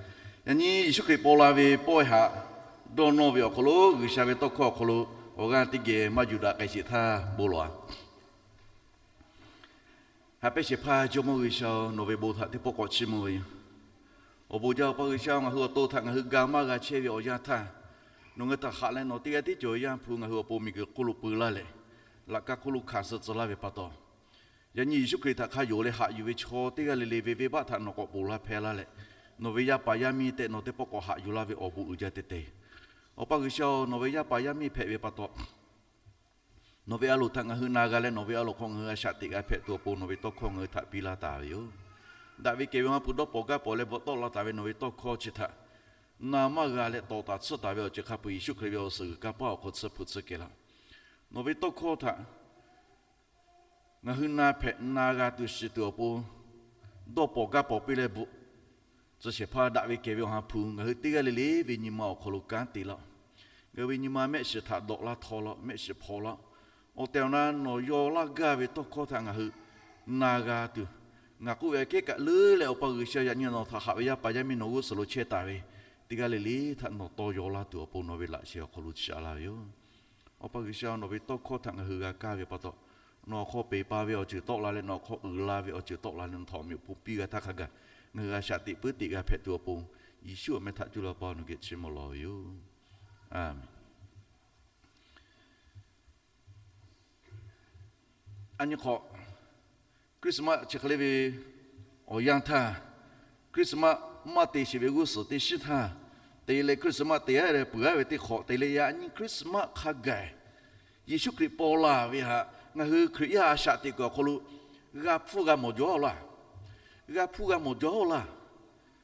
yaꞈ nyi Yeˍsuˆ Hkriꞈ paw la ve pawehˇ htaꞈ dawˇ nawˇ ve awˬ hk'aw lo G'uiˬsha ve tawˇ hkawˇ awˬ hk'aw lo awˬ g'aˇ teˇ geh maˇ yuˬ daꞈ k'ai sheˍ htaˇ bon lawˬ-a. Haꞈ pehnˇ shehˍ hpaˇ Jawˇmawˇ G'uiˬsha-oˬ, nawˬ ve bon htaꞈ teˇ pawˆ k'awꞈ chiˇ mvuh ve yoˬ. Awˬ bon jaˇ, Awˬ pa G'uiˬsha, ngaˬ hui awˬ to htaꞈ ngaˬ hui ga maˇ g'a chehˇ ve awˬ yanˇ htaˇ, nawˬ ngaˬ hui htaꞈ haꞈ leh nawˬ teˇ g'aˇ tiˉ cawˬ ve Yaˇ hpu ngaˬ hui awˬ pon miˬguiˬ hk'oˆ lo peu laˇ leh, laꞈ ka hk'oˆ lo hkanˍ suh tcuh laˇ ve pa taw, yaꞈ nyi Yeˍsuˆ Hkriꞈ htaꞈ hk'a yonˍ leh haꞈ yuˬ ve chaw teˇ g'aˇ le le ve venˇbaˆ htaꞈ nawˬ k'awꞈ ponˬ laˇ hpehˇ laˇ leh, nawˬ ve yaˇ paˍ yaˇ miˇ tehꞈ nawˬ teˇ pawˆ k'awꞈ haꞈ yuˬ laˇ ve awˬ bon uiˍ jaˇ te te. Awˬ pa G'uiˬsha-oˬ, nawˬ ve yaˇ paˍ yaˇ miˇ hpehꞈ ve pa taw, nawˬ ve a loˍ htaꞈ ngaˬ hui na g'a leh nawˬ ve a loˍ hk'aw ngaˬ hui a shaꞈ teꞈ g'a hpehꞈ tuˬ awˬ pon nawˬ ve tawˇ hkawˇ ngaˬ hui htaꞈ piˇ laˇ taˍ ve yoˬ. Daꞈ ve kehˬ ve awˬ ha hpu dawˇ pawnˍ gaˇ pawnˍ leh bvuhꞈ tawˆ la taˍ ve nawˬ ve tawˇ hkawˇ chi htaꞈ na maˇ g'a leh tawˍ taˍ tsuhˇ taˍ ve awˬ ceuˬ hk'a peu-eˬ Yeˍsuˆ Hkriꞈ ve awˬ suhˍ g'uiˬ kanˇ paˆ awˬ hk'aw tsuhˇ hpu tsuhˇ kehˬ laˇ. Nawˬ ve tawˇ hkawˇ htaꞈ ngaˬ hui na hpehꞈ na g'a tuˬ shiˍ tuˬ awˬ pon dawˇ pawnˍ gaˇ pawnˍ piˇ leh bvuhꞈ tcuh shehˍ hpaˇ daꞈ ve kehˬ ve awˬ ha hpu ngaˬ hui teˇ g'aˇ le le ve nyi ma awˬ hk'aw lo kanˉ te laˇ-oˆ. Ngaˬ hui ve nyi ma mehˆ shiˍ htaꞈ dawꞈ laˇ htawˇ laˇ-oˆ, mehˆ shiˍ hpaw laˇ-oˆ. Awˬ tehˬ awˬ na nawˬ yaw laˇ gaˇ ve tawˇ hkawˇ htaꞈ ngaˬ hui na g'a tuˬ, ngaˬ k'oˆ ve aꞈ kehˉ kaꞈ leuˉ leh Awˬ pa G'uiˬsha, yaꞈ nyi nawˬ htaꞈ haꞈ ve yaˇ paˍ yaˇ miˇ nawˬ g'uˇ suhˍ lo chehˇ taˍ ve teˇ g'aˇ le le htaꞈ nawˬ tawˇ yaw laˇ tuˬ awˬ pon nawˬ ve laꞈ sheh awˬ hk'aw lo chi a laˇ ve yoˬ. Awˬ pa G'uiˬsha, nawˬ ve tawˇ hkawˇ htaꞈ ngaˬ hui g'a kaˇ ve pa taw, nawˬ awˬ hk'aw peˬ pa ve awˬ ceuˬ tawˆ la leh nawˬ awˬ hk'aw uiˍ la ve awˬ ceuˬ tawˆ la leh nawˬ htaꞈ awˬ meh awˬ hponˇ piˇ g'a htaˇ hk'a gaˬ ngaˬ hui a shaꞈ teꞈ puiˉ teꞈ g'a hpehꞈ tuˬ awˬ pon, Yeˍsuˆ awˬ meh htaꞈ cuˇ leh Awˬ pa nawˬ geh chi mvuh lawˬ ve yoˬ. A nyi hk'awꞈ, Christmas chi hk'e le ve awˬ yanˇ htaˇ, Christmas maˇ te sheˍ ve g'uˇ suhˍ teˇ shinˉ htaˇ, te leh Christmas te-a leh peuˬ-a ve teˇ hk'awꞈ te leh yaꞈ nyi Christmas hk'a gaˬ Yeˍsuˆ Hkriꞈ paw la ve htaꞈ ngaˬ hui Hkriꞈ yaˇ a shaꞈ teꞈ kuiˬ awˬ hk'aw lo g'a hpfuhˇ g'a mawˬ jaw-a laˇ. G'a hpfuhˇ g'a mawˬ jaw-a laˇ.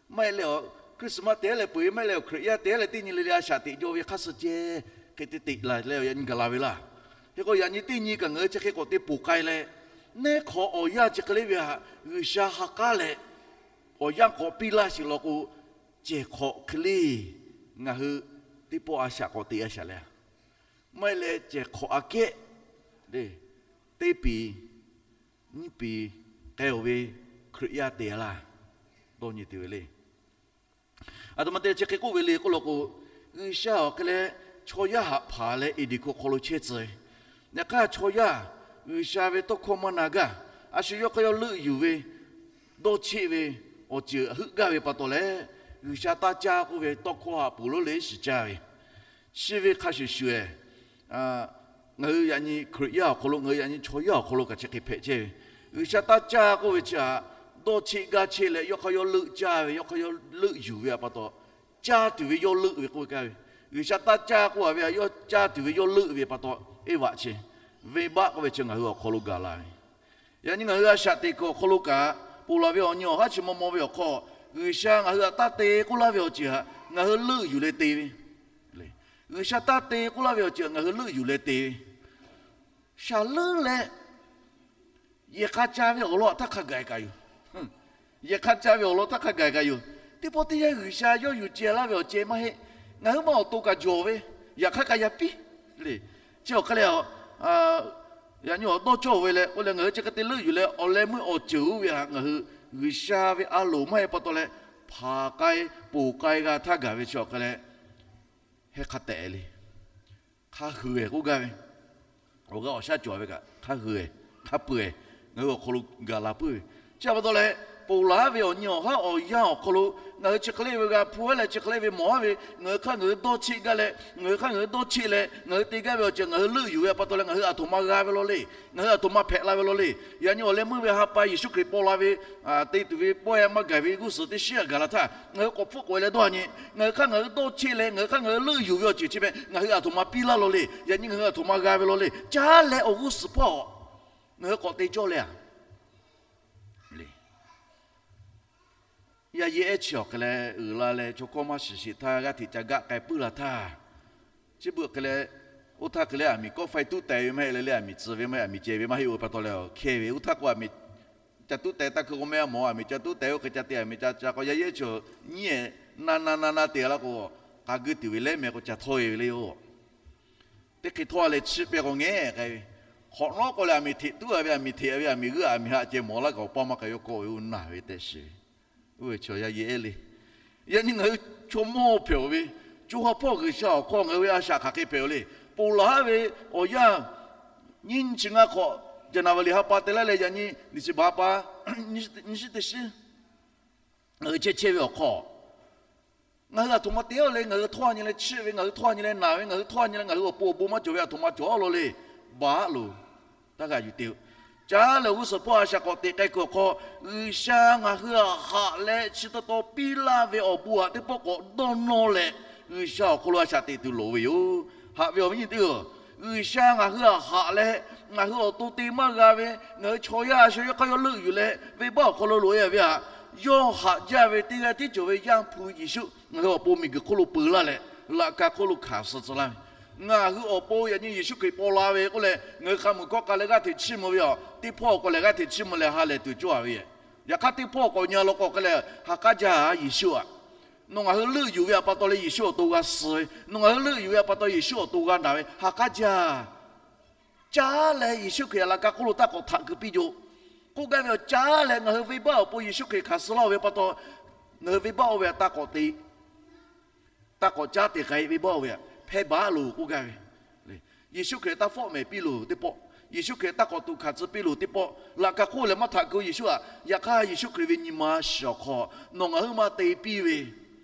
Maˇ heˆ leh awˬ Christmas te-a leh peuˬ ve, maˇ heˆ leh awˬ Hkriꞈ yaˇ te-a leh teˇ nyi le le a shaꞈ teꞈ jaw ve hk'a suh ceh hk'e te teꞈ la leh yaꞈ nyi gaˬ la ve laˇ. Hk'e k'o yaꞈ nyi teˇ nyi kaꞈ ngaˬ hui chi hk'e k'awꞈ te poˬ k'ai leh, neˉ hk'awꞈ awˬ yanˇ chi hk'e le ve htaꞈ G'uiˬsha ha k'aˉ leh awˬ yanˇ k'awꞈ piˇ laˇ sheˍ law k'o, cehˬ hk'awꞈ hk'e le ngaˬ hui teˇ pawˆ a shaꞈ k'awꞈ teꞈ a shaꞈ leh, maˇ heˆ leh cehˬ hk'awꞈ aꞈ kehˉ teˇ piˍ nyiˇ piˍ k'ai-oˬ ve Hkriꞈ yaˇ te-a laˇ. Dawˇ nyi tuˬ ve le. Aˬ htoꞈ ma te chi hk'e k'oˆ ve le k'oˆ law k'o, G'uiˬsha awˬ hk'e leh chaw yaˇ haꞈ hpanˍ leh Eˍdenˍ hkuˇ hk'aw lo chehˇ tcuh ve, yaꞈ hk'aˇ chaw yaˇ G'uiˬsha ve tawˇ hkawˇ maˇ na gaˇ, a shu yawˇ hk'aˇ yawˇ leuˆ yuˬ ve, dawˇ cheˆ ve awˬ ceuˬ heuˆ gaˇ ve pa taw leh, G'uiˬsha taˇ caˇ k'oˆ ve tawˇ hkawˇ haꞈ poˬ lonˉ le shiˍ caˇ ve, chi ve hk'a shuˍ shuˍ-eˬ ngaˬ hui yaꞈ nyi Hkriꞈ yaˇ awˬ hk'aw lo, ngaˬ hui yaꞈ nyi chaw yaˇ awˬ hk'aw lo kaꞈ chi hk'e hpehꞈ chehˇ ve, G'uiˬsha taˇ caˇ k'oˆ ve chi htaꞈ dawˇ cheˆ gaˇ cheˆ leh yawˇ hk'aˇ yawˇ leuˆ caˇ ve, yawˇ hk'aˇ yawˇ leuˆ yuˬ ve pa taw, caˇ tuˬ ve yawˇ leuˆ ve k'oˆ ve kaˇ ve, G'uiˬsha taˇ caˇ k'oˆ a ve htaꞈ yawˇ caˇ tuˬ ve yawˇ leuˆ ve pa taw, eˇ vaꞈ chi, venˇbaˆ k'oˆ ve chi ngaˬ hui awˬ hk'aw lo gaˬ la ve, yaꞈ nyi ngaˬ hui a shaꞈ teꞈ kuiˬ awˬ hk'aw lo kaꞈ, ponˬ laˬ ve awˬ nyi awˬ haˉ chi maw maw ve awˬ hk'aw, G'uiˬsha ngaˬ hui htaꞈ taˇ te k'oˆ laˇ ve awˬ ceuˬ htaꞈ ngaˬ hui leuˆ yuˬ leh te ve, G'uiˬsha taˇ te k'oˆ laˇ ve awˬ ceuˬ htaꞈ ngaˬ hui leuˆ yuˬ leh te ve, shaˍ leuˉ leh yehˬ hk'a ca ve awˬ lawn htaˇ hk'a gaˬ kaꞈ yoˬ. Yehˬ hk'a ca ve awˬ lawn htaˇ hk'a gaˬ kaꞈ yoˬ. Teˇ pawˆ teˇ yanˇ G'uiˬsha yawˇ yuˬ ceh laˇ ve awˬ ceh maˇ heˆ. Ngaˬ hui maˇ awˬ to kaꞈ jawˬ ve, yaꞈ hk'aˇ kaꞈ yaꞈ piˇ le. Chi awˬ hk'e leh, yaꞈ nyi awˬ dawˇ cawˇ ve leh k'oˆ leh ngaˬ hui chi hk'e te leuˆ yuˬ leh awˬ leh meuˇ awˬ ceuˬ oˇ ve htaꞈ ngaˬ hui G'uiˬsha ve a loˍ maˇ heˆ pa taw leh, hpanˍ k'ai ponˬ k'ai g'a htaˇ gaˬ ve chi awˬ hk'e leh, heh hk'a tehꞈ le, hk'a hui-eˬ k'oˆ gaˇ ve, awˬ g'aˇ awˬ shaˉ cawˬ ve kaꞈ, hk'a hui, hk'a peu-eˬ ngaˬ hui awˬ hk'aw lo gaˬ la puiˉ ve. Chi htaꞈ pa taw leh, ponˬ laˬ ve awˬ nyi awˬ haˉ awˬ yanˇ awˬ hk'aw lo ngaˬ hui chi hk'e le ve g'a hpu haˉ leh chi hk'e le ve mawˬ haˉ ve, ngaˬ hui hk'aˇ ngaˬ hui dawˇ cheˆ gaˇ leh, ngaˬ hui hk'aˇ ngaˬ hui dawˇ cheˆ leh ngaˬ hui te gaˇ ve awˬ ceuˬ ngaˬ hui leuˆ yuˬ ve pa taw leh ngaˬ hui aˬ htoꞈ ma g'a ve law le. Ngaˬ hui aˬ htoꞈ ma hpehꞈ la ve law le. Yaꞈ nyi awˬ leh meuˇ ve ha pa Yeˍsuˆ Hkriꞈ paw la ve, te tuˬ ve pawehˇ maˇ gaˬ ve g'uˇ suhˍ teˇ shiˉ aꞈ gaˬ la htaˇ, ngaˬ hui k'awꞈ hpfuhˆ k'oꞈ e leh dawˇ nyi, ngaˬ hui hk'aˇ ngaˬ hui dawˇ cheˆ leh ngaˬ hui hk'aˇ ngaˬ hui leuˆ yuˬ ve awˬ ceuˬ chi meh ngaˬ hui aˬ htoꞈ ma piˇ laˇ law le. Yaꞈ nyi ngaˬ hui aˬ htoꞈ ma g'a ve law le. Caˉ leh awˬ g'uˇ suhˍ hpawˇ ngaˬ hui k'awꞈ te cawˇ leh a le. Yaˇ yehˬ ehˉ chi awˬ hk'e leh uiˍ la leh chaw hkawˇ maˇ shiˍ sheˍ htaˇ g'aˇ hteꞈ ca gaˆ k'ai puiˉ la htaˇ, chi beuꞈ hk'e leh, oˇ htaˇ hk'e leh aˬ miˍ kawˆ faiˇ tuˉ teh ve maˇ heˆ leh, leh aˬ miˍ tcuh ve maˇ heˆ, aˬ miˍ ceh ve maˇ heˆ-oˬ pa taw leh, hkehˇ ve oˇ htaˇ k'o aˬ miˍ ca tuˉ teh taˇ hkui k'o meh a mawˬ, aˬ miˍ ca tuˉ teh oˇ hk'e ca te aˬ miˍ ca ca k'o yaˇ yehˉ chi nyiˉ-ehˍ na na na na te la k'o, k'a guˇ tuˬ ve lehˉ meh k'o ca htawˇ-e ve le yoˬ. Teˇ hk'e htawˇ leh chi pehˇ k'o ngehˬ k'ai ve, hk'awꞈ nawˉ k'o leh aˬ miˍ hteꞈ tuˉ a ve, aˬ miˍ hteꞈ a ve, aˬ miˍ g'euˆ aˬ miˍ haꞈ ceh mawˬ laˇ kaꞈ awˬ pa maˇ k'ai ve kawˆ ve oˇ naˬ ve tehꞈ shiˍ ve. Oˇ ve chaw yaˇ yehˬ ehˉ le. Yaꞈ nyi ngaˬ hui chaw mawˇ hpehꞈ-oˬ ve, co ha hpawˇ G'uiˬsha awˬ hkawˇ ngaˬ hui ve a shaꞈ hk'aˬ hk'e hpehꞈ-oˬ le. Ponˬ laˬ haˉ ve awˬ yanˇ, nyiˇ chi ngaˇ hk'awꞈ January ha pa te laˇ leh yaꞈ nyi December ha pa, nyiˇ chi teˇ shiˉ ngaˬ hui chehˇ chehˇ ve awˬ hk'aw, ngaˬ hui aˬ htoꞈ ma te-a le. Ngaˬ hui htawˇ nyi leh chiˆ ve, ngaˬ hui htawˇ nyi leh naˬ ve, ngaˬ hui htawˇ nyi leh ngaˬ hui awˬ pon awˬ bon maˇ cawˬ ve aˬ htoꞈ ma cawˬ-a law le. Baˬ-a loˬ. Taˇ g'a yuˬ te-o. Caˉ leh awˬ g'uˇ suhˍ hpawˇ a shaꞈ k'awꞈ teꞈ k'ai kuiˬ awˬ hk'aw, G'uiˬsha ngaˬ hui aꞈ haꞈ leh chi taw taw piˇ laˇ ve awˬ bon aꞈ teˇ pawˆ k'awꞈ dawˇ nawˇ leh, G'uiˬsha awˬ hk'aw lo a shaꞈ teꞈ tuˬ loˍ ve yoˬ. Haꞈ ve awˬ viˉ nyi teˇ-oˬ, G'uiˬsha ngaˬ hui aꞈ haꞈ leh, ngaˬ hui awˬ to te maˇ g'a ve, ngaˬ hui chaw yaˇ a sha yawˇ hk'aˇ yawˇ leuˆ yuˬ leh venˇbaˆ awˬ hk'aw lo loꞈ-e ve htaꞈ, yawˇ haꞈ jaˇ ve teˇ g'aˇ tiˉ cawˬ ve Yaˇ hpu Yeˍsuˆ ngaˬ hui awˬ pon miˬguiˬ hk'oˆ lo peu laˇ leh, laꞈ ka hk'oˆ lo hkanˍ suh tcuh laˇ ve, ngaˬ hui awˬ pon yaꞈ nyi Yeˍsuˆ Hkriꞈ paw la ve k'oˆ leh, ngaˬ hui hk'a mui hkawˇ k'a leh g'aˇ hteꞈ chiˇ mvuh ve a, teˇ hpawˇ awˬ k'awꞈ lehˬ g'aˇ hteꞈ chiˇ mvuh leh ha lehˬ tuˬ cawˇ-a ve. Yaꞈ hk'aˇ teˇ hpawˇ awˬ k'awꞈ nyi-a law k'o hk'e leh, ha k'aˉ jaˇ Yeˍsuˆ-aꞈ. Nawˬ ngaˬ hui leuˆ yuˬ ve htaꞈ pa taw leh Yeˍsuˆ awˬ to g'a suh ve, nawˬ ngaˬ hui leuˆ yuˬ ve htaꞈ pa taw Yeˍsuˆ awˬ to g'a naˬ ve, ha k'aˉ jaˇ. Caˉ leh Yeˍsuˆ Hkriꞈ aꞈ laꞈ ka hk'oˆ lo taˇ k'awꞈ htaꞈ keu piˇ jo k'oˆ gaˇ ve awˬ, caˉ leh ngaˬ hui venˇbaˆ awˬ pon Yeˍsuˆ Hkriꞈ hkanˍ suh laˇ-oˬ ve pa taw, ngaˬ hui venˇbaˆ oˇ ve htaꞈ taˇ k'awꞈ te, taˇ k'awꞈ caˉ te k'ai, venˇbaˆ oˇ ve htaꞈ hpehˇ baˬ loˬ k'oˆ gaˇ ve. Yeˍsuˆ Hkriꞈ taˇ fawˆ mehˍ piˇ loˬ teˇ pawˆ, Yeˍsuˆ Hkriꞈ taˇ k'awꞈ tuꞈ hkanˍ tcuh piˇ loˬ teˇ pawˆ, laꞈ ka hk'oˆ lehˬ maˇ htaꞈ keu Yeˍsuˆ-aꞈ. Yaꞈ hk'aˇ Yeˍsuˆ Hkriꞈ ve nyi ma shiˍ awˬ hk'aw nawˬ ngaˬ hui maˇ te piˇ ve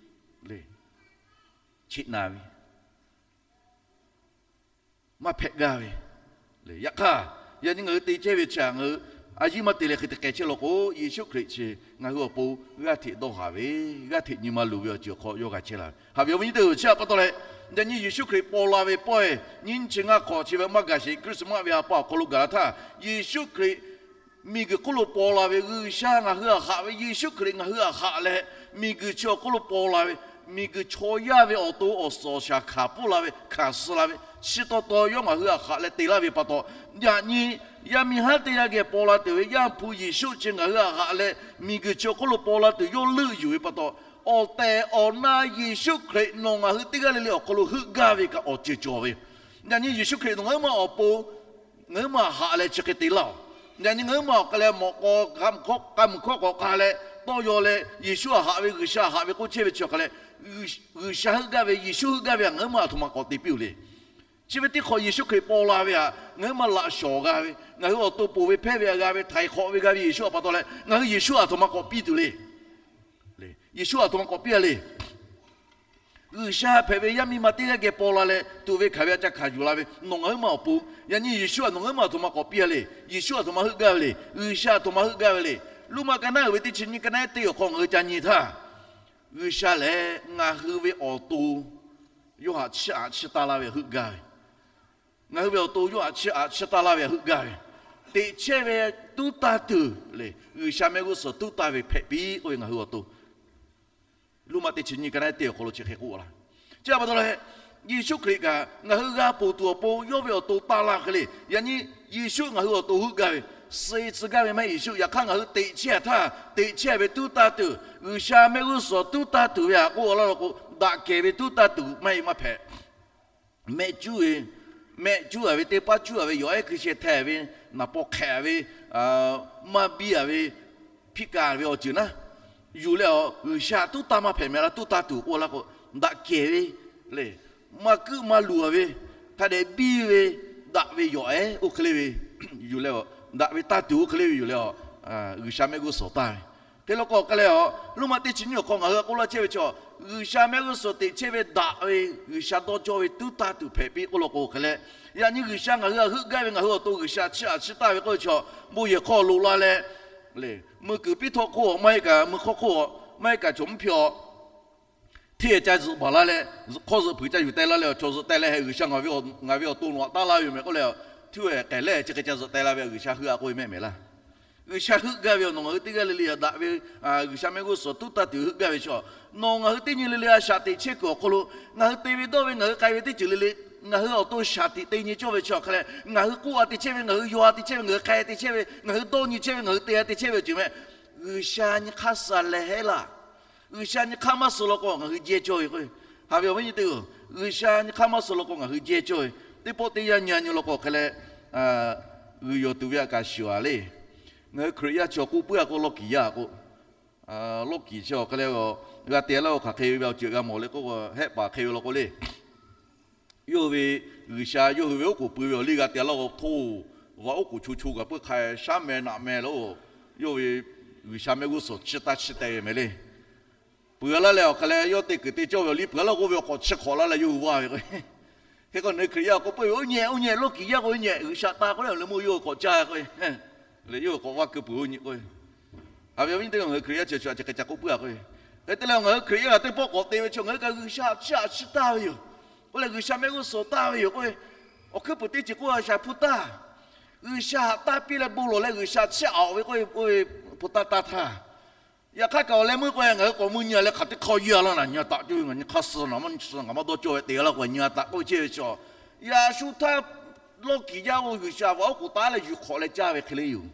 le, cheꞈ naˍ ve maˇ hpehꞈ gaˇ ve. Yaꞈ hk'aˇ, yaꞈ nyi ngaˬ hui te chehˇ ve chi htaꞈ ngaˬ hui a yiˇ maˇ te leh hk'e te k'ai chehˇ law k'o, Yeˍsuˆ Hkriꞈ chi ngaˬ hui awˬ pon g'aˇ hteꞈ dawˇ haˍ ve, g'aˇ hteꞈ nyi ma luˬ ve awˬ ceuˬ awˬ hk'aw yawˇ g'a chehˇ la ve. Haꞈ ve awˬ viˉ nyi teˇ-oˬ, chi htaꞈ pa taw leh, yaꞈ nyi Yeˍsuˆ Hkriꞈ paw la ve pawehˇ nyiˇ chi ngaˇ hk'awꞈ chi ve maˇ gaˬ sheˍ, Christmas ve ha pa awˬ hk'aw lo gaˬ la htaˇ, Yeˍsuˆ Hkriꞈ miˬguiˬ hk'oˆ lo paw la ve G'uiˬsha ngaˬ hui aꞈ haꞈ ve, Yeˍsuˆ Hkriꞈ ngaˬ hui aꞈ haꞈ leh, miˬguiˬ chi awˬ hk'oˆ lo paw la ve, miˬguiˬ chaw yaˇ ve awˬ to awˬ suhˍ awˬ shaˍ hkanˍ pfuhˇ la ve, hkanˍ suh la ve, chi taw taw yawˇ ngaˬ hui aꞈ haꞈ leh te laˇ ve pa taw, yaꞈ nyi yaˇ miˇ haˉ teˇ g'aˇ geh paw la tuˬ ve Yaˇ hpu Yeˍsuˆ chi ngaˬ hui aꞈ haꞈ leh, miˬguiˬ chi awˬ hk'oˆ lo paw la tuˬ yawˇ leuˆ yuˬ ve pa taw, awˬ tehˬ awˬ na Yeˍsuˆ Hkriꞈ nawˬ ngaˬ hui teˇ g'aˇ le le awˬ hk'aw lo heuˆ gaˇ ve kaꞈ awˬ ceuˬ cawˬ ve. Yaꞈ nyi Yeˍsuˆ Hkriꞈ nawˬ ngaˬ hui ma awˬ pon ngaˬ hui ma haꞈ leh chi hk'e te laˇ-oˬ. Yaꞈ nyi ngaˬ hui ma awˬ hk'aw leh mawꞈ k'aw, k'a mui hkawˇ k'awꞈ k'a leh tawˇ yaw leh, Yeˍsuˆ aꞈ haꞈ ve, G'uiˬsha aꞈ haꞈ ve k'oˆ chehˇ ve chi awˬ hk'aw leh, G'uiˬsha heuˆ gaˇ ve, Yeˍsuˆ heuˆ gaˇ ve htaꞈ ngaˬ hui ma aˬ htoꞈ ma k'awꞈ te piˇ-oˬ le. Chi ve teˇ hk'awꞈ Yeˍsuˆ Hkriꞈ paw la ve htaꞈ ngaˬ hui ma laꞈ shawˍ g'a ve, ngaˬ hui awˬ to ponˬ ve hpehˇ ve htaꞈ g'a ve, htaiˍ hk'awꞈ ve g'a ve Yeˍsuˆ htaꞈ pa taw leh, ngaˬ hui Yeˍsuˆ aˬ htoꞈ ma k'awꞈ piˇ tuˬ le. Yeˍsuˆ aˬ htoꞈ ma k'awꞈ piˇ-a le. G'uiˬsha hpehꞈ ve yaˇ miˇ ma teˇ g'aˇ geh paw la leh tuꞈ ve hkanˍ ve a ca hkanˍ yuˬ la ve nawˬ ngaˬ hui ma awˬ pon, yaꞈ nyi Yeˍsuˆ aˬ nawˬ ngaˬ hui ma aˬ htoꞈ ma k'awꞈ piˇ-a le. Yeˍsuˆ aˬ htoꞈ ma heuˆ gaˇ ve le. G'uiˬsha aˬ htoꞈ ma heuˆ gaˇ ve le. Roˉmaꞈ ka naˉ uiˍ ve teˇ chi nyiˇ ka naˉ ehˉ teˇ awˬ hk'aw ngaˬ hui ca nyi htaˇ, G'uiˬsha lehˬ ngaˬ hui ve awˬ to yawˇ htaꞈ chiˇ aꞈ chiˇ taˇ laˇ ve htaꞈ heuˆ gaˇ ve, ngaˬ hui ve awˬ to yawˇ htaꞈ chiˇ aꞈ chiˇ taˇ laˇ ve htaꞈ heuˆ gaˇ ve, teꞈ chehˇ ve tuˉ taˇ tuˬ le, G'uiˬsha mehˆ g'uˇ suhˍ tuˉ taˇ ve hpehꞈ piˇ k'oˆ ve ngaˬ hui awˬ to Roˉmaꞈ teˇ chi nyiˇ ka naˉ ehˉ teˇ awˬ hk'aw lo chi hk'e k'oˆ laˇ. Chi htaꞈ pa taw leh, Yeˍsuˆ Hkriꞈ kaꞈ ngaˬ hui g'a ponˬ tuˬ awˬ pon yawˇ ve awˬ to taˇ laˇ hk'e le. Yaꞈ nyi Yeˍsuˆ ngaˬ hui awˬ to heuˆ gaˇ ve, suh tcuh gaˇ ve maˇ heˆ. Yeˍsuˆ yaꞈ hk'aˇ ngaˬ hui teꞈ chehˇ htaˇ teꞈ chehˇ ve tuˉ taˇ tuˬ, G'uiˬsha mehˆ g'uˇ suhˍ tuˉ taˇ tuˬ ve htaꞈ k'oˆ laˇ law k'o, daꞈ kehˬ ve tuˉ taˇ tuˬ maˇ heˆ maˇ hpehꞈ. Mehˆ cuˉ ve, mehˆ cuˉ-a ve teˇ paˉ cuˉ-a ve yawˬ ehˉ hkui sheh htaiˍ ve, naˍ paw hk'ehꞈ ve, maˇ biˇ-a ve, hpiˇ kaˍ ve awˬ ceuˬ naˉ, yuˬ leh a G'uiˬsha tuˉ taˇ maˇ hpehꞈ meh laˇ. Tuˉ taˇ tuˬ k'oˆ laˇ k'o, daꞈ kehˬ ve le, maˇ kuiˆ maˇ luˬ-a ve, hk'a dehꞈ biˇ ve, daꞈ ve yawˬ ehˉ oˇ hk'e le ve yuˬ leh a, daꞈ ve tanˇ tuˬ oˇ hk'e le ve yuˬ leh a, G'uiˬsha mehˆ g'uˇ suhˍ taˇ ve. Hk'e law k'o hk'e leh a, Roˉmaꞈ teˇ chi nyiˇ awˬ hk'aw ngaˬ hui a k'oˆ laˇ chehˇ ve chaw, G'uiˬsha mehˆ g'uˇ suhˍ teꞈ chehˇ ve daꞈ ve, G'uiˬsha dawˇ cawˇ ve tuˉ tanˇ tuˬ hpehꞈ piˇ k'oˆ law k'o hk'e leh, yaꞈ nyi G'uiˬsha ngaˬ hui htaꞈ heuˆ gaˇ ve, ngaˬ hui awˬ to G'uiˬsha chiˇ aꞈ chiˇ taˇ ve k'oˆ ve chaw, bon yehˬ hk'aw loꞈ la leh, meuˇ kuiˬ piˇ htawˇ hk'oˆ maˇ heˆ kaꞈ, meuˇ hk'awˇ hk'oˆ maˇ heˆ kaꞈ, chaw mvuhˇ hpiˇ a maˇ heˆ kaꞈ, ca zuhꞈ baˬ laˇ leh, hk'awˇ zuhꞈ hpeuꞈ ca yuˬ teh laˇ leh, chaw zuhꞈ teh leh, G'uiˬsha ngaˬ ve awˬ to nawˬ htaꞈ taˇ laˇ ve yoˬ meh k'oˆ leh, htuˇ hk'e leh chi hk'e ca zuhꞈ teh la ve G'uiˬsha heuˆ a k'oˆ ve mehˆ mehˍ laˇ. G'uiˬsha heuˆ gaˇ ve yoˬ. Nawˬ ngaˬ hui teˇ g'aˇ le le daꞈ ve G'uiˬsha mehˆ g'uˇ suhˍ tuˉ tanˇ tuˬ heuˆ gaˇ ve chaw, nawˬ ngaˬ hui teˇ nyi le le a shaꞈ teꞈ chehˇ kuiˬ awˬ hk'aw lo, ngaˬ hui te ve dawˇ ve, ngaˬ hui k'ai ve teˇ ceuˬ le le, ngaˬ hui awˬ to shaˍ tiꞈ te nyi cawˇ ve chi awˬ hk'a leh, ngaˬ hui k'oˆ a te chehˇ ve, ngaˬ hui yaw a te chehˇ ve, ngaˬ hui k'ai te chehˇ ve, ngaˬ hui dawˇ nyi chehˇ ve, ngaˬ hui te a te chehˇ ve awˬ ceuˬ meh, G'uiˬsha nyi hk'aˇ suh leh heˆ laˇ. G'uiˬsha nyi hk'aˇ maˇ suh law k'o ngaˬ hui jehˇ cawˇ ve k'o, haꞈ ve awˬ viˉ nyi teˇ-oˬ, G'uiˬsha nyi hk'aˇ maˇ suh law k'o ngaˬ hui jehˇ cawˇ ve. Teˇ pawˆ teˇ yanˇ nyi a nyi law k'o hk'e leh, g'uiˬ yawˬ tuˬ ve htaꞈ kaꞈ shiˍ a le. Ngaˬ hui Hkriꞈ yaˇ chi awˬ k'oˆ puiˉ a k'o, lawˇ kiˍ yaˇ k'o, lawˇ kiˍ chi awˬ hk'e leh, g'a te laˇ k'o hk'aˬ hk'e ve awˬ ceuˬ g'a mawˬ le k'o, hehˆ paˍ hk'e ve law k'o le. Yawˇ hui ve G'uiˬsha yawˇ hui ve oˉ k'oˍ pui ve awˬ liˇ g'a te laˇ k'o, hto, g'aꞈ oˉ k'oˍ cho cho kaꞈ puiˉ hk'a shaˉ meh naꞈ meh lo, yawˇ ve G'uiˬsha mehˆ g'uˇ suhˍ chiˇ taˇ chiˇ teh ve meh le. Peuˬ laˇ leh awˬ hk'a leh yawˇ te kuiˬ te cawˇ ve awˬ liˇ peuˬ laˇ k'oˆ ve awˬ k'awꞈ chi hk'awꞈ laˇ leh yawˇ hui vaˇ ve k'o, hk'e k'o ngaˬ hui Hkriꞈ yaˇ awˬ k'oˆ puiˉ ve, oˇ nyi oˇ nyi lawˇ kiˍ yaˇ k'o, oˇ nyi G'uiˬsha taˇ k'oˆ leh awˬ leh meuˇ yawˇ hui k'awꞈ caˇ k'o, le yawˇ hui k'awꞈ vaˇ keu peuˬ oˇ nyi k'o, haꞈ ve awˬ viˉ nyi teˇ g'aˇ, ngaˬ hui Hkriꞈ yaˇ chi chi a chi hk'e ca k'oˆ puiˉ a k'o, hk'e te leh ngaˬ hui Hkriꞈ yaˇ teˇ pawˆ k'awꞈ te ve chi ngaˬ hui kaꞈ G'uiˬsha chiˇ aꞈ chiˇ taˇ ve yoˬ. K'oˆ leh G'uiˬsha mehˆ g'uˇ suhˍ taˇ ve yoˬ k'o, awˬ hkuiˉ puiˍ teˇ ceuˬ k'oˆ a shaˍ hpu taˇ, G'uiˬsha htaꞈ taˇ piˇ leh bon lawˬ leh G'uiˬsha chiˇ aꞈ ve k'oˆ ve, oˇ ve hpu taˇ taˇ htaˇ, yaꞈ hk'aˇ kaꞈ awˬ leh meuˇ k'o ngaˬ hui k'awꞈ mui nyi a leh hk'aˬ teˇ hk'aw yaˇ laˇ naˍ, nyi a taꞈ cawˇ ve, ngaˬ nyi hk'aˇ suh naˍ, maˇ nyi suh ngaˬ maˇ dawˇ cawˇ ve te laˇ k'o, nyi a taꞈ k'oˆ chehˇ ve chi, yaꞈ shu htaˇ lawˇ kiˍ yaˇ oˇ G'uiˬsha vaꞈ oˉ k'oˍ taˉ leh yuˬ hk'awꞈ leh caˇ ve hk'e le yoˬ.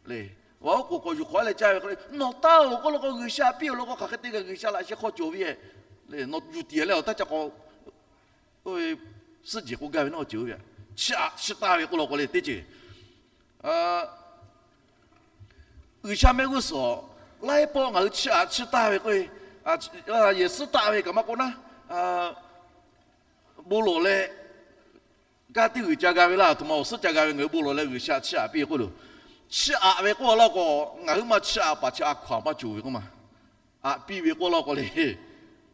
Le, vaꞈ oˉ k'oˍ k'awꞈ yuˬ hk'awꞈ leh caˇ ve hk'e le, nawˬ taˇ oˬ k'oˆ law k'o G'uiˬsha piˇ oˬ law k'o hk'aˬ hk'e te kaꞈ G'uiˬsha laꞈ sheh hk'aw cawˬ ve, le nawˬ yuˬ tiˍ leh awˬ taˇ ca k'awꞈ, oˇ ve, suhˉ jeˬ k'oˆ gaˇ ve nawˇ ceuˬ ve, chiˇ aꞈ chiˇ taˇ ve k'oˆ law k'o le teˇ ceuˬ G'uiˬsha mehˆ g'uˇ suhˍ laiˉ pawˆ ngaˬ hui chiˇ aꞈ chiˇ taˇ ve k'o, yehˬ suhˉ taˆ ve kaꞈ maˇ k'oˆ naˉ, bon lawˬ leh, kanˉ teˇ g'uiˬ ca g'a ve laˇ, aˬ htoꞈ ma awˬ suhˉ ca g'a ve ngaˬ hui bon lawˬ leh G'uiˬsha chiˇ aꞈ piˇ k'oˆ loˬ. Chiˇ aꞈ ve k'oˆ laˇ k'o, ngaˬ huiˉ ma chiˇ aꞈ paˍ chi a hkaw-anˬ maˇ cawˬ ve k'oˆ ma. Aꞈ piˇ ve k'oˆ laˇ k'o le,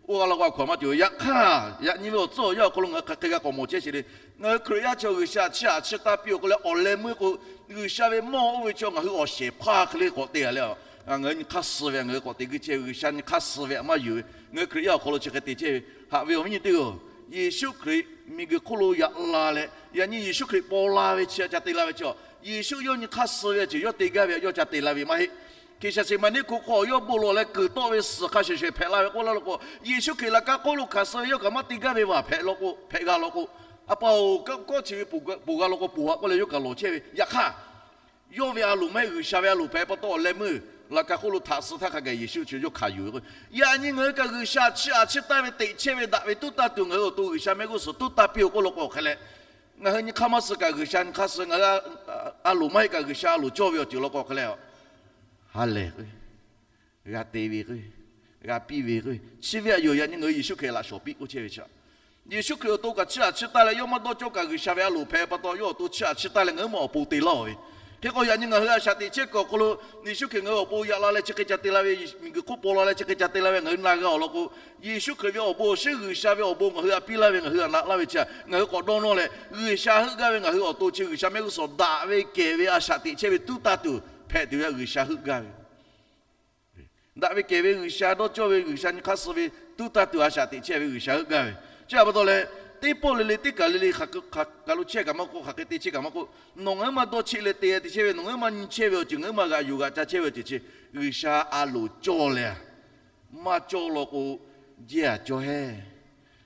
oˇ g'a laˇ k'o a hkaw-anˬ maˇ cawˬ ve. Yaꞈ hk'aˇ yaꞈ nyi ve awˬ tcuhˉ awˬ yanˇ awˬ hk'aw lo ngaˬ hui hk'aˬ hk'e g'a k'awꞈ mawˬ chehˇ sheˍ le. Ngaˬ hui Hkriꞈ yaˇ chi G'uiˬsha chiˇ aꞈ chiˇ taˇ piˇ awˬ k'o leh, awˬ leh meuˇ k'o, G'uiˬsha ve mawˇ oˇ ve chi ngaˬ hui awˬ shehˍ hpaˇ hk'e le k'awꞈ te a leh, ngaˬ hui nyi hk'aˇ suh ve ngaˬ hui k'awꞈ te g'uiˇ chehˇ ve, G'uiˬsha nyi hk'aˇ suh ve htaꞈ maˇ yuˬ ve, ngaˬ hui Hkriꞈ yaˇ awˬ hk'aw lo chi hk'e te chehˇ ve. Haꞈ ve awˬ viˉ nyi teˇ g'aˇ, Yeˍsuˆ Hkriꞈ miˬguiˬ hk'oˆ lo yaꞈ la leh yaꞈ nyi Yeˍsuˆ Hkriꞈ paw la ve chi ca te la ve chi, Yeˍsuˆ yawˇ nyi hk'aˇ suh ve ceuˬ yawˇ te gaˇ ve yawˇ ca te la ve maˇ heˆ. Hkiˬ shaˍ sheˍ maˍ neˇ hkoꞈ hk'aw yawˇ bon lawˬ leh kuiˬ tawˆ ve suhˍ hk'a shuˍ shuˍ hpehꞈ la ve k'oˆ laˇ law k'o, Yeˍsuˆ Hkriꞈ laꞈ ka hk'oˆ lo hkanˍ suh ve yawˇ kaꞈ maˇ te gaˇ ve vaˬ hpehꞈ law k'o, hpehꞈ g'a law k'o, a pa-oˬ, kawˆ chi ve poˬ g'a law k'o poˬ a k'oˆ leh yawˇ kaꞈ lawˬ chehˇ ve. Yaꞈ hk'aˇ, yawˇ ve a loˍ maˇ heˆ, G'uiˬsha ve a loˍ hpehꞈ pa taw awˬ leh meuˇ laꞈ ka hk'oˆ lo htaꞈ suh htaˇ hk'a gaˬ Yeˍsuˆ chi yawˇ hkanˍ yuˬ ve k'o, yaꞈ nyi ngaˬ hui kaꞈ G'uiˬsha chiˇ aꞈ chiˇ taˇ ve teꞈ chehˇ ve daꞈ ve tuˉ taˇ tuˬ ngaˬ hui awˬ to G'uiˬsha mehˆ g'uˇ suhˍ tuˉ taˇ piˇ oˬ k'oˆ law k'o hk'e leh, ngaˬ hui nyi hk'aˇ maˇ suh kaꞈ G'uiˬsha nyi hk'aˇ suh, ngaˬ hui a loˍ maˇ heˆ kaꞈ G'uiˬsha a loˍ cawˇ ve awˬ ceuˬ law k'o hk'e leh, ha lehˬ k'o g'a te ve k'o, g'a piˇ ve k'o, chi ve aꞈ yoˬ. Yaꞈ nyi ngaˬ hui Yeˍsuˆ Hkriꞈ laꞈ shawˍ piˇ k'oˆ chehˇ ve chi, Yeˍsuˆ Hkriꞈ awˬ to kaꞈ chiˇ aꞈ chiˇ taˇ leh yawˇ maˇ dawˇ cawˇ kaꞈ G'uiˬsha ve a loˍ hpehꞈ pa taw yawˇ awˬ to chiˇ aꞈ chiˇ taˇ leh ngaˬ hui maˇ awˬ pon te laˇ ve. Hk'e k'o yaꞈ nyi ngaˬ hui a shaꞈ teꞈ chehˇ kuiˬ awˬ hk'aw lo Yeˍsuˆ Hkriꞈ ngaˬ hui awˬ pon yaꞈ la leh chi hk'e ca te la ve, miˬguiˬ hk'oˆ paw la leh chi hk'e ca te la ve ngaˬ hui na g'a awˬ lawn k'o, Yeˍsuˆ Hkriꞈ ve awˬ bon awˬ shinˉ G'uiˬsha ve awˬ bon ngaˬ hui htaꞈ piˇ laˇ ve ngaˬ hui htaꞈ naꞈ laˇ ve chi ngaˬ hui k'awꞈ dawˇ nawˇ leh G'uiˬsha heuˆ gaˇ ve ngaˬ hui awˬ to chi G'uiˬsha mehˆ g'uˇ suhˍ daꞈ ve kehˬ ve a shaꞈ teꞈ chehˇ ve tuˉ taˇ tuˬ hpehꞈ tuˬ ve G'uiˬsha heuˆ gaˇ ve daꞈ ve kehˬ ve G'uiˬsha dawˇ cawˇ ve G'uiˬsha nyi hk'aˇ suh ve tuˉ taˇ tuˬ a shaꞈ teꞈ chehˇ ve G'uiˬsha heuˆ gaˇ ve. Chi htaꞈ pa taw leh, teˇ pawˆ le le teˇ kaˬ le le hk'aˬ kaˬ lo chehˇ kaꞈ maˇ k'oˆ, hk'aˬ hk'e te chehˇ kaꞈ maˇ k'oˆ, nawˬ ngaˬ hui maˇ dawˇ cheˆ leh te te chehˇ ve, nawˬ ngaˬ hui maˇ nyi chehˇ ve awˬ ceuˬ ngaˬ hui maˇ g'aꞈ yuˬ g'aꞈ ca chehˇ ve awˬ ceuˬ chi G'uiˬsha a loˍ cawˇ leh maˇ cawˇ law k'o, jehˇ aꞈ cawˇ heˆ.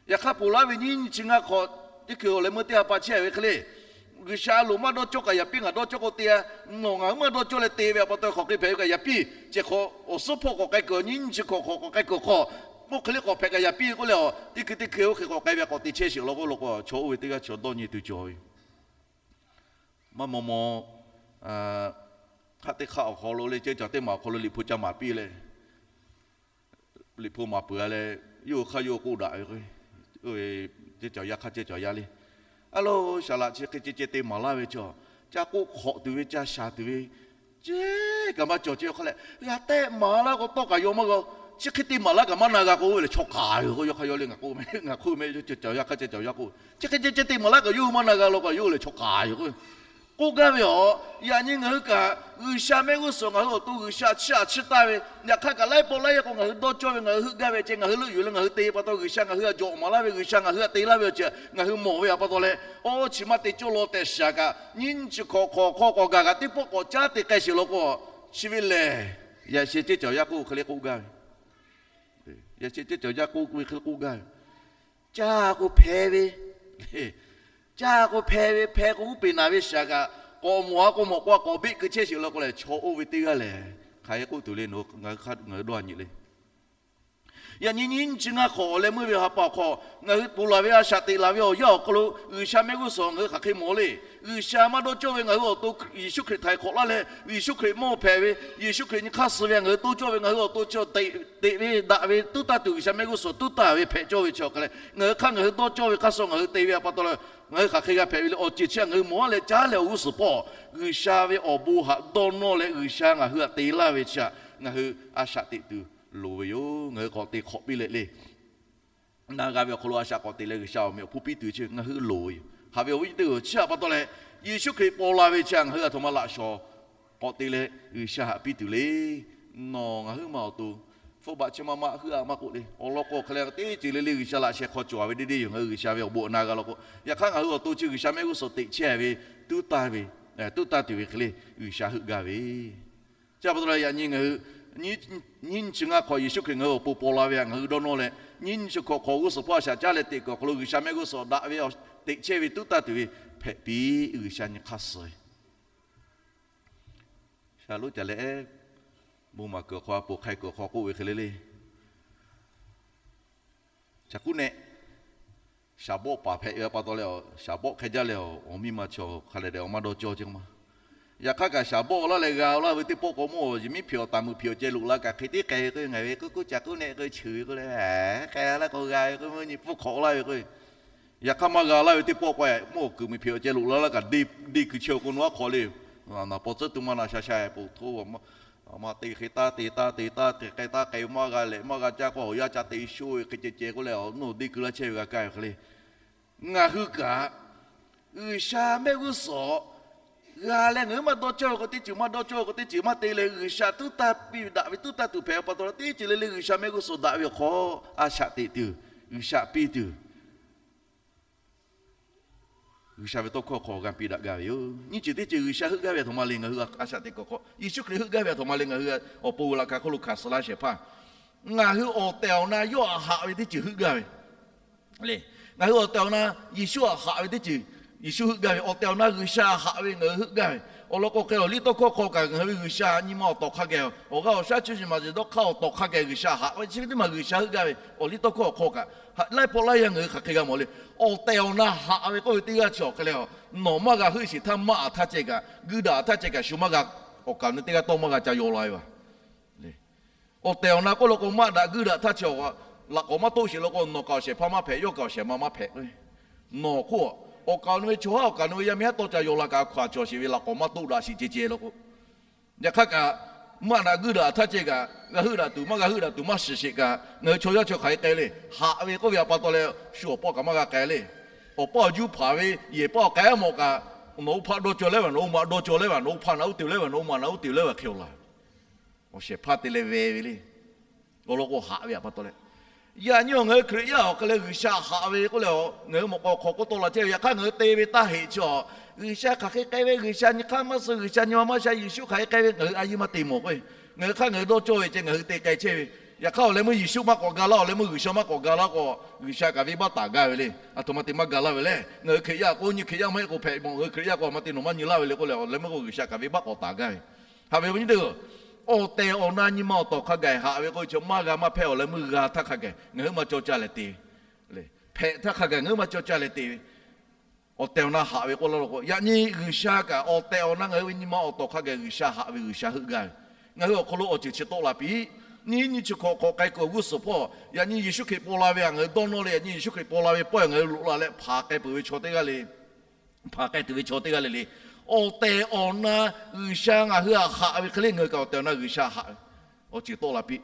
Yaꞈ hk'aˇ ponˬ laˇ ve nyiˇ nyi chi ngaˇ hk'awꞈ teˇ hkui awˬ leh meuˇ teˇ ha pa chehˇ ve hk'e le, G'uiˬsha a loˍ maˇ dawˇ cawˇ kaꞈ yaꞈ piˇ ngaˬ dawˇ cawˇ k'o te a, nawˬ ngaˬ hui maˇ dawˇ cawˇ leh te ve awˬ pa taw hk'aˬ hk'e hpehꞈ ve kaꞈ yaꞈ piˇ. Chi hk'awꞈ awˬ suhˉ hpawˇ k'awꞈ k'ai kuiˬ, nyiˇ nyi chi hk'awꞈ hk'awꞈ k'awꞈ k'ai kuiˬ hk'aw, oˇ hk'e le k'awꞈ hpehꞈ kaꞈ yaꞈ piˇ k'oˆ leh a, teˇ hkui teˇ hkui oˇ hk'e k'awꞈ k'ai ve k'awꞈ te chehˇ sheˍ law k'o, law k'o chaw oˇ ve teˇ g'aˇ chaw dawˇ nyi tuˬ cawˬ ve maˇ maw maw, hk'aˆ teˇ hk'aˆ awˬ hk'aw lo le, ceuˇ cawˬ teˇ maˬ awˬ hk'aw lo Liꞈ hpu ca maˍ piˇ leh, Liꞈ hpu maˍ peuˬ a leh, yawˇ hui hk'aˇ yawˇ hui k'oˆ daꞈ ve k'o, ceuˇ cawˬ yaˇ hk'aˇ ceuˇ cawˬ yaˇ le, a lo, saˍ laꞈ chi hk'e ceh ceh te maˍ laˇ ve chaw, Ca k'oˆ hk'awꞈ tuˬ ve, ca shaˍ tuˬ ve, ceˇ kaꞈ maˇ cawˬ ceˇ. Yaꞈ hk'aˇ leh g'a tehˆ maˍ laˇ k'o, tawˇ kaꞈ yaw maˇ g'a. Chi hk'e te maˍ laˇ kaꞈ maˇ na g'a k'o, oˇ ve lehˬ chaw k'aˍ yoˬ k'o, yawˇ hk'a yaw le, ngaˬ k'oˆ, ngaˬ k'oˆ ve meh, cawˬ yaˇ hk'aˇ ceh cawˬ yaˇ k'oˆ, chi hk'e ceh ceh te maˍ laˇ kaꞈ yawˇ hui maˇ na g'a law k'o, yawˇ hui lehˬ chaw k'aˍ yoˬ k'o, k'oˆ gaˇ ve yoˬ. Yaꞈ nyi ngaˬ hui kaꞈ G'uiˬsha mehˆ g'uˇ suhˍ ngaˬ hui awˬ to G'uiˬsha chiˇ aꞈ chiˇ taˇ ve, yaꞈ hk'aˇ kaꞈ laiˉ pawˆ laiˉ yaˇ k'o ngaˬ hui dawˇ cawˇ ve, ngaˬ hui heuˆ gaˇ ve ceh, ngaˬ hui leuˆ yuˬ leh ngaˬ hui te pa taw, G'uiˬsha ngaˬ hui htaꞈ jawꞈ maˍ laˇ ve, G'uiˬsha ngaˬ hui htaꞈ te laˇ ve awˬ ceuˬ ngaˬ hui mawˬ ve htaꞈ pa taw leh, oˇ chi maˇ te cawˇ law tehꞈ shaˍ kaꞈ, nyiˇ chi hk'awꞈ hk'awꞈ hk'aw k'awꞈ gaˬ kaꞈ teˇ pawˆ k'awꞈ caˉ te k'ai sheˍ law k'o, chi ve lehˬ yaꞈ sheh ceˇ cawˬ yaˇ k'oˆ hk'e le k'oˆ gaˇ ve, yaꞈ sheh ceˇ cawˬ yaˇ k'oˆ ve hk'e le k'oˆ gaˇ ve, caˇ k'o hpeh ve, caˇ k'o hpeh ve, hpeh k'o uˉ peˍ naˍ ve shaˍ kaꞈ, k'awꞈ mawˬ a k'o mawˬ k'o a k'awꞈ beˆ keu chehˇ sheˍ law k'o lehˬ, chaw oˇ ve teˇ g'aˇ lehˬ hk'aˬ hk'e k'oˆ tuˬ le, ngaˬ hui dawˇ a nyi le. Yaꞈ nyi nyiˇ chi ngaˇ hk'awꞈ awˬ leh meuˇ ve ha pa awˬ hk'aw, ngaˬ hui ponˬ laˬ ve a shaꞈ teꞈ laˬ ve awˬ yanˇ awˬ hk'aw lo G'uiˬsha mehˆ g'uˇ suhˍ ngaˬ hui hk'aˬ hk'e mawˬ le. G'uiˬsha maˇ dawˇ cawˇ ve ngaˬ hui awˬ to Yeˍsuˆ Hkriꞈ htaiˍ hk'awꞈ laˇ leh, Yeˍsuˆ Hkriꞈ mawˇ hpehꞈ ve, Yeˍsuˆ Hkriꞈ nyi hk'aˇ suh ve ngaˬ hui toˇ cawˇ ve, ngaˬ hui awˬ to chi teꞈ ve daꞈ ve tuˉ taˇ tuˬ, G'uiˬsha mehˆ g'uˇ suhˍ tuˉ taˇ ve hpehꞈ cawˇ ve chi awˬ hk'aˬ leh, ngaˬ hui hk'aˇ ngaˬ hui dawˇ cawˇ ve hk'aˇ suh ngaˬ hui te ve htaꞈ pa taw leh, ngaˬ hui hk'aˬ hk'e g'a hpehꞈ ve le. Awˬ ceuˬ chi htaꞈ ngaˬ hui mawˬ a leh caˉ leh awˬ g'uˇ suhˍ hpawˇ G'uiˬsha ve awˬ bon htaꞈ dawˇ nawˇ leh G'uiˬsha ngaˬ hui htaꞈ te laˇ ve chi htaꞈ ngaˬ hui a shaꞈ teꞈ tuˬ loˍ ve yoˬ. Ngaˬ hui k'awꞈ te hk'awꞈ piˇ leh le. Na g'a ve awˬ hk'aw lo a shaꞈ k'awꞈ teꞈ leh G'uiˬsha awˬ meꞈ awˬ hponˇ piˇ tuˬ ve chi ngaˬ hui loˍ ve yoˬ. Haꞈ ve awˬ viˉ nyi teˇ hpaˍ-oˬ, chi htaꞈ pa taw leh Yeˍsuˆ Hkriꞈ paw la ve chi htaꞈ ngaˬ hui a htoꞈ ma laꞈ shawnˍ k'awꞈ te leh G'uiˬsha htaꞈ piˇ tuˬ le. Nawˬ ngaˬ huiˉ ma awˬ to hpfuhˆ baꞈ chi ma ma heuˆ a maˇ k'oˆ le, awˬ lawn k'o hk'e le teˇ ceuˬ le le G'uiˬsha laꞈ sheh hk'aw cawˬ a ve deˇ deˇ yoˬ. Ngaˬ hui G'uiˬsha ve awˬ bon na g'a law k'o, yaꞈ hk'aˇ ngaˬ hui awˬ to chi G'uiˬsha mehˆ g'uˇ suhˍ teꞈ chehˇ ve tuˉ taˇ ve, tuˉ taˇ tuˬ ve hk'e le G'uiˬsha heuˆ gaˇ ve chi pa taw leh yaꞈ nyi ngaˬ hui nyiˇ chi ngaˇ hk'awꞈ Yeˍsuˆ Hkriꞈ ngaˬ hui awˬ pon paw la ve htaꞈ ngaˬ hui dawˇ nawˇ leh, nyiˇ chi hk'awꞈ hk'awꞈ g'uˇ suhˍ hpawˇ a shaꞈ caˉ leh teꞈ kuiˬ awˬ hk'aw lo G'uiˬsha mehˆ g'uˇ suhˍ daꞈ ve teꞈ chehˇ ve tuˉ taˇ tuˬ ve hpehꞈ piˇ. G'uiˬsha nyi hk'aˇ suh ve shaˍ loˉ ca leh, bon maˍ kuiˬ awˬ hk'aw, a poˍ hk'ai kuiˬ awˬ hk'aw k'oˆ ve hk'e le le. Shaˍ k'uˉ nehˆ, shaˍ bawˆ paˍ hpehꞈ ve pa taw leh, shaˍ bawˆ hk'e jaˇ leh, awˬ miˇ ma chaw hk'a leh dehꞈ awˬ maˇ dawˇ cawˇ ceˇ ma. Yaꞈ hk'aˇ kaꞈ shaˍ bawˆ laˇ leh g'a laˇ ve teˇ pawˆ k'o, mawˇ yehˬ miˉ hpeꞈ awˬ taˍ meuꞈ hpeꞈ awˬ ceh loꞈ la kaꞈ hk'e tiˉ k'ai ve k'o, ngaˬ ve k'oˆ k'oˆ ca k'uˉ nehˆ k'o cheuˬ ve k'o le, k'ai laˇ k'o g'a ve k'o, mvuhˇ nyi pfuhˇ hk'awꞈ laˇ ve k'o, yaꞈ hk'aˇ maˇ g'a laˇ ve teˇ pawˆ k'o, mawˇ kuiˬ miˬ hpeꞈ awˬ ceh loꞈ la laˇ kaꞈ, deˇ kuiˬ chehˇ k'o nawˬ aˉ hk'aw le, naˍ paw tcuhˉ tuˬ maˇ na sha sha poˬ htoˇ maˇ te hk'e taˇ te taˇ te taˇ te k'ai taˇ k'ai maˇ g'a leh maˇ g'a caˇ k'o, awˬ yanˇ ca te sho ve hk'e ceh ceh k'oˆ leh, nawˬ deˇ keu laˇ chehˇ ve g'a kaˇ ve hk'e le. Ngaˬ hui kaꞈ G'uiˬsha mehˆ g'uˇ suhˍ g'a leh ngaˬ hui maˇ dawˇ cawˇ ve k'o teˇ ceuˬ, maˇ dawˇ cawˇ ve k'o teˇ ceuˬ maˇ te leh, G'uiˬsha tuˉ taˇ piˇ ve daꞈ ve tuˉ taˇ tuˬ hpehꞈ pa taw leh, teˇ ceuˬ le le G'uiˬsha mehˆ g'uˇ suhˍ daꞈ ve awˬ hk'aw a shaꞈ teꞈ tuˬ, G'uiˬsha piˇ tuˬ, G'uiˬsha ve tawˇ hkawˇ hk'aw g'a piˇ daꞈ gaˇ ve yoˬ. Nyiˇ ceuˬ teˇ ceuˬ G'uiˬsha heuˆ gaˇ ve a htoꞈ ma le, ngaˬ hui a shaꞈ teꞈ kuˬ hk'aw Yeˍsuˆ Hkriꞈ heuˆ gaˇ ve a htoꞈ ma le, ngaˬ hui awˬ pon laꞈ ka hk'oˆ lo hkanˍ suh laˇ shehˍ hpaˇ, ngaˬ hui awˬ tehˬ awˬ na yawˇ htaꞈ haꞈ ve teˇ ceuˬ heuˆ gaˇ ve le. Ngaˬ hui awˬ tehˬ awˬ na Yeˍsuˆ htaꞈ haꞈ ve teˇ ceuˬ Yeˍsuˆ heuˆ gaˇ ve, awˬ tehˬ awˬ na G'uiˬsha htaꞈ haꞈ ve ngaˬ hui heuˆ gaˇ ve. Awˬ lawn k'o hk'e awˬ liˇ tawˇ hkawˇ hk'aw kaꞈ ngaˬ hui ve G'uiˬsha nyi ma awˬ tawˍ hk'a geh, awˬ g'aˇ awˬ shaˉ chi shiˍ maˍ shiˍ dawˇ hk'aˇ awˬ tawˍ hk'a geh G'uiˬsha haꞈ ve chi ve teˇ maˬ G'uiˬsha heuˆ gaˇ ve. Awˬ liˇ tawˇ hkawˇ awˬ hk'aw kaꞈ laiˉ pawˆ laiˉ yanˇ ngaˬ hui hk'aˬ hk'e g'a mawˬ le. Awˬ tehˬ awˬ na haꞈ ve k'oˆ ve teˇ g'aˇ chi awˬ hk'e leh, nawˬ maˇ g'a heuˆ sheˍ htaˇ maˇ aꞈ htaˇ ceh kaꞈ, guiˇ daꞈ htaˇ ceh kaꞈ shu maˇ g'a, awˬ kaˍ awˬ nu teˇ g'aˇ tawˇ maˇ g'a ca yaw la ve a le. Awˬ tehˬ awˬ na k'oˆ law k'o maˇ daꞈ guiˇ daꞈ htaˇ chi laꞈ k'awꞈ maˇ toˆ sheˍ law k'o, nawˬ kaꞈ awˬ shehˍ hpaˇ maˇ hpehꞈ, yawˇ kaꞈ awˬ shehˍ ma maˇ hpehꞈ k'o, nawˬ hk'oˆ awˬ kaˍ awˬ nu ve chaw haˉ awˬ kaˍ awˬ nu ve yaˇ miˇ haˉ tawˇ ca yaw la kaꞈ a hkaw a cawˬ sheˍ ve laꞈ k'awꞈ maˇ toˆ daꞈ sheˍ ceh ceh law k'o, yaꞈ hk'aˇ kaꞈ maˇ daꞈ guiˇ daꞈ htaˇ ceh kaꞈ, g'a heuˆ daꞈ tuˬ maˇ g'a heuˆ daꞈ tuˬ maˇ shiˍ sheˍ kaꞈ, ngaˬ hui chaw yaˇ chaw hk'aˬ hk'e k'ai le. Haꞈ ve k'oˆ ve a pa taw leh shu awˬ paˇ kaꞈ maˇ g'a k'ai le. Awˬ paˇ awˬ juˇ hpaˍ ve yehˬ paˇ awˬ k'ai a mawˬ kaꞈ, nawˬ oˇ hpaˇ dawˇ cawˇ leh ve, nawˬ oˇ ma dawˇ cawˇ leh ve, nawˬ oˇ hpaˇ na uˉ te leh ve, nawˬ oˇ ma na uˉ te leh ve hk'e laˬ ve, awˬ shehˍ hpaˇ te leh ve ve le. Awˬ lawn k'o haꞈ ve a pa taw leh, yaꞈ nyi awˬ ngaˬ hui Hkriꞈ yaˇ awˬ hk'e leh G'uiˬsha haꞈ ve k'oˆ leh, ngaˬ hui mawꞈ k'aw hk'aw k'oˆ tawˆ la chehˇ ve, yaꞈ hk'aˇ ngaˬ hui te ve taˇ heꞈ chi, G'uiˬsha hk'aˬ hk'e k'ai ve, G'uiˬsha nyi hk'aˇ maˇ suh, G'uiˬsha nyi ma maˇ sha, Yeˍsuˆ hk'aˬ hk'e k'ai ve ngaˬ hui a yiˇ maˇ te mawˬ k'o, ngaˬ hui hk'aˇ ngaˬ hui dawˇ cawˇ ve ceh ngaˬ hui te k'ai chehˇ ve. Yaꞈ hk'aˇ awˬ leh meuˇ Yeˍsuˆ maˇ k'awꞈ ga laˇ, awˬ leh meuˇ G'uiˬsha maˇ k'awꞈ ga laˇ k'o, G'uiˬsha kaꞈ venˇbaˆ taˍ gaˇ ve le. A htoꞈ ma te maˇ ga laˇ ve le. Ngaˬ hui Hkriꞈ yaˇ k'o nyi Hkriꞈ yaˇ maˇ heˆ k'o hpehꞈ mawˬ, ngaˬ hui Hkriꞈ yaˇ k'o a htoꞈ ma te nawˬ maˇ nyi laˇ ve le k'oˆ leh, awˬ leh meuˇ k'o G'uiˬsha kaꞈ venˇbaˆ k'awꞈ taˍ gaˇ ve. Haꞈ ve awˬ viˉ nyi teˇ hpaˍ-oˬ, awˬ tehˬ awˬ na nyi ma awˬ tawˍ hk'a gaˬ haꞈ ve k'oˆ ve chi maˇ g'a maˇ hpehˇ, awˬ leh meuˇ g'a htaˇ hk'a gaˬ ngaˬ hui maˇ cawˇ caˇ leh te ve, hpehꞈ htaˇ hk'a gaˬ ngaˬ hui maˇ cawˇ caˇ leh te ve. Awˬ tehˬ awˬ na haꞈ ve k'oˆ laˇ law k'o, yaꞈ nyi G'uiˬsha kaꞈ awˬ tehˬ awˬ na ngaˬ hui ve nyi ma awˬ tawˍ hk'a gaˬ G'uiˬsha haꞈ ve, G'uiˬsha heuˆ gaˇ ve. Ngaˬ hui awˬ hk'aw lo awˬ ceuˬ chi tawˆ la piˇ. Nyiˇ nyi chi hk'awꞈ hk'awꞈ k'ai kuiˬ awˬ g'uˇ suhˍ hpawˇ yaꞈ nyi Yeˍsuˆ Hkriꞈ paw la ve htaꞈ ngaˬ hui dawˇ nawˇ leh, yaꞈ nyi Yeˍsuˆ Hkriꞈ paw la ve pawehˇ ngaˬ hui loꞈ la leh hpanˍ k'ai peuˬ ve chaw teˇ g'aˇ le, hpanˍ k'ai tuˬ ve chaw teˇ g'aˇ le le. Awˬ tehˬ awˬ na G'uiˬsha ngaˬ hui htaꞈ haꞈ ve hk'e le, ngaˬ hui kaꞈ awˬ tehˬ awˬ na G'uiˬsha haꞈ ve awˬ ceuˬ tawˆ la piˇ.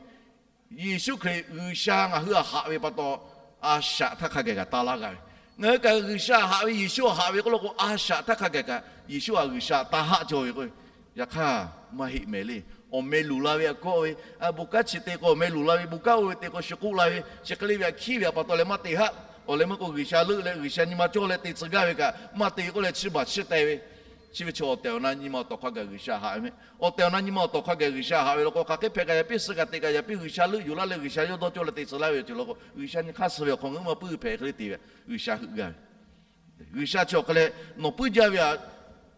Yeˍsuˆ Hkriꞈ G'uiˬsha ngaˬ hui htaꞈ haꞈ ve pa taw, a shaꞈ htaˇ hk'a gaˬ kaꞈ taˇ laˇ g'a ve. Ngaˬ hui kaꞈ G'uiˬsha haꞈ ve, Yeˍsuˆ htaꞈ haꞈ ve k'oˆ law k'o, a shaꞈ htaˇ hk'a gaˬ kaꞈ Yeˍsuˆ htaꞈ G'uiˬsha taˇ haˆ cawˇ ve k'o, yaꞈ hk'aˇ maˇ heˆ mehˍ le. Awˬ meh luˬ la ve aꞈ kawˆ ve, bon kanˉ chi te k'o awˬ meh luˬ la ve, bon kanˉ oˇ ve te k'o shiˍ k'oˆ la ve, chi hk'e le ve aꞈ hkiˉ ve aꞈ pa taw leh maˇ te haˆ. Awˬ leh meuˇ k'o G'uiˬsha leuˆ leh G'uiˬsha nyi ma cawˇ leh te tcuh gaˇ ve kaꞈ maˇ te k'oˆ leh, chiˇ baˬ chiˇ teh ve, chi ve chaw awˬ tehˬ awˬ na nyi ma awˬ tawˍ hk'a gaˬ G'uiˬsha haꞈ ve mehˆ. Awˬ tehˬ awˬ na nyi ma awˬ tawˍ hk'a gaˬ G'uiˬsha haꞈ ve law k'o, hk'aˬ hk'e hpehꞈ kaꞈ yaꞈ piˇ suh kaꞈ teꞈ kaꞈ yaꞈ piˇ G'uiˬsha leuˆ yuˬ laˇ leh G'uiˬsha yawˇ dawˇ cawˇ leh te tcuh laˇ ve awˬ ceuˬ law k'o, G'uiˬsha nyi hk'aˇ suh ve awˬ hk'aw ngaˬ hui maˇ puiˉ ve hpehꞈ hk'e le te ve, G'uiˬsha heuˆ gaˇ ve. G'uiˬsha chi awˬ hk'a leh nawˬ puiˉ jaˇ ve aꞈ,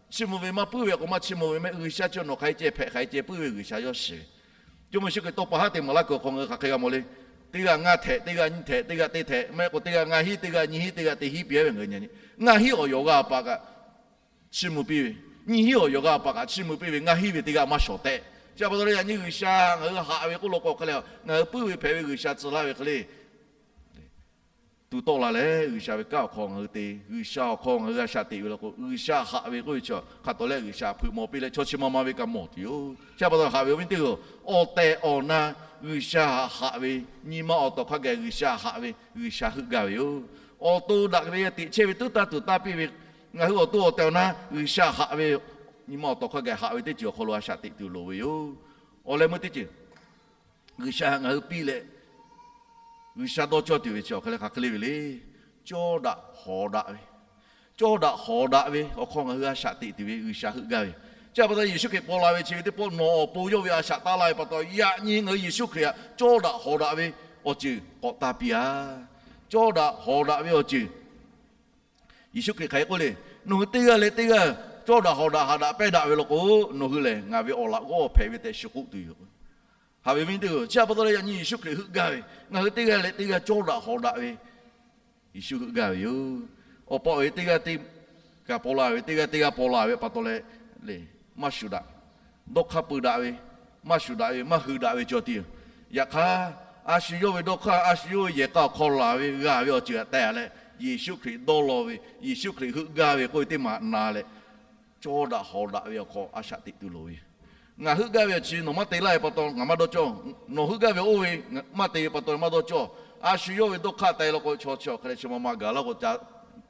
chiˇ mvuh ve maˇ puiˉ ve k'o maˇ chiˇ mvuh ve mehˆ. G'uiˬsha chi nawˬ hk'aˬ hk'e ceh hpehꞈ hk'aˬ hk'e ceh puiˉ ve G'uiˬsha yawˇ shiˍ ve. Jawˇmawˇ Yeˍsuˆ Hkriꞈ tawˇ pa haˉ te maˍ laˇ kuiˬ awˬ hk'aw ngaˬ hui hk'aˬ hk'e g'a mawˬ le. Teˇ g'aˇ ngaˇ htehꞈ, teˇ g'aˇ nyiˇ htehꞈ, teˇ g'aˇ teˇ htehꞈ, maˇ heˆ k'o teˇ g'aˇ ngaˇ hinˉ, teˇ g'aˇ nyiˇ hinˉ, teˇ g'aˇ teˇ hinˉ piˇ ve ngaˬ hui nyi. Ngaˇ hinˉ awˬ yawˬ g'a paˍ kaꞈ chiˇ mvuh piˇ ve, nyiˇ hinˉ awˬ yawˬ g'a paˍ kaꞈ chiˇ mvuh piˇ ve, ngaˇ hinˉ ve teˇ g'aˇ maˇ shawˍ tehꞈ. Chi pa taw leh yaꞈ nyi G'uiˬsha ngaˬ hui haꞈ ve k'oˆ law k'o hk'e le, ngaˬ hui puiˉ ve hpehꞈ ve G'uiˬsha tcuh laˇ ve hk'e le tu tawˆ la leh, G'uiˬsha ve kanˉ awˬ hk'aw ngaˬ hui te, G'uiˬsha awˬ hk'aw ngaˬ hui a shaꞈ teꞈ ve law k'o, G'uiˬsha haꞈ ve k'oˆ ve chi hk'a tawˍ leh G'uiˬsha hpeuꞈ mawˬ piˇ leh chaw chi ma ma ve kaꞈ mawˬ tuˬ yoˬ. Chi pa taw haꞈ ve awˬ viˉ teˇ hpaˍ-oˬ, awˬ tehˬ awˬ na G'uiˬsha haꞈ ve, nyi ma awˬ tawˍ hk'a gaˬ G'uiˬsha haꞈ ve, G'uiˬsha heuˆ gaˇ ve yoˬ. Awˬ to daꞈ ve teꞈ chehˇ ve tuˉ taˇ tuˬ taˇ piˇ ve, ngaˬ hui awˬ to awˬ tehˬ awˬ na G'uiˬsha haꞈ ve, nyi ma awˬ tawˍ hk'a gaˬ haꞈ ve teˇ ceuˬ awˬ hk'aw lo a shaꞈ teꞈ tuˬ loˍ ve yoˬ. Awˬ leh meuˇ teˇ ceuˬ G'uiˬsha htaꞈ ngaˬ hui piˇ leh G'uiˬsha dawˇ cawˇ tuˬ ve chi awˬ hk'e le hk'aˬ hk'e le ve le. Cawˇ daꞈ hawˍ daꞈ ve, cawˇ daꞈ hawˍ daꞈ ve awˬ hk'aw ngaˬ hui a shaꞈ teꞈ tuˬ ve G'uiˬsha heuˆ gaˇ ve. Chi pa taw Yeˍsuˆ Hkriꞈ paw la ve chi ve teˇ pawˆ nawˬ awˬ pon yawˇ ve a shaꞈ taˇ laˇ ve pa taw, yaꞈ nyi ngaˬ hui Yeˍsuˆ Hkriꞈ htaꞈ cawˇ daꞈ hawˍ daꞈ ve awˬ ceuˬ k'awꞈ taˇ piˇ-a. Cawˇ daꞈ hawˍ daꞈ ve awˬ ceuˬ Yeˍsuˆ Hkriꞈ hk'aˬ hk'e k'oˆ le, nawˬ hui teˇ g'aˇ leh teˇ g'aˇ cawˇ daꞈ hawˍ daꞈ haꞈ daꞈ pehnˇ daꞈ ve law k'o, nawˬ hui lehˬ ngaˬ ve awˬ laꞈ g'awˇ hpehꞈ ve tehꞈ shiˍ k'oˆ tuˬ yoˬ. Haꞈ ve viˉ teˇ hpaˍ-oˬ, chi pa taw leh yaꞈ nyi Yeˍsuˆ Hkriꞈ heuˆ gaˇ ve, ngaˬ hui teˇ g'aˇ leh teˇ g'aˇ cawˇ daꞈ hawˍ daꞈ ve Yeˍsuˆ heuˆ gaˇ ve yoˬ. Awˬ pa awˬ e teˇ g'aˇ teˇ g'aˇ paw la ve, teˇ g'aˇ teˇ g'aˇ paw la ve pa taw leh, maˇ shuˍ daꞈ, dawˇ hk'aˇ peu daꞈ ve, maˇ shuˍ daꞈ ve, maˇ hui daꞈ ve cawˬ tiˇ yoˬ. Yaꞈ hk'aˇ, a shu yawˇ ve dawˇ hk'aˇ, a shu yawˇ ve yehˬ k'a awˬ hk'aw laˬ ve g'a ve awˬ ceuˬ htaꞈ teh leh, Yeˍsuˆ Hkriꞈ dawˇ law ve, Yeˍsuˆ Hkriꞈ heuˆ gaˇ ve k'oˆ ve teˇ maˬ na leh, cawˇ daꞈ hawˍ daꞈ ve awˬ hk'aw a shaꞈ teꞈ tuˬ loˍ ve yoˬ. Ngaˬ heuˆ gaˇ ve awˬ chi nawˬ maˇ te laˇ ve pa taw ngaˬ maˇ dawˇ cawˇ. Nawˬ heuˆ gaˇ ve oˇ ve maˇ te ve pa taw maˇ dawˇ cawˇ. A shu yawˇ ve dawˇ hk'aˇ teh law k'o, chaw chi awˬ hk'e leh chi ma ma gaˬ laˇ k'o,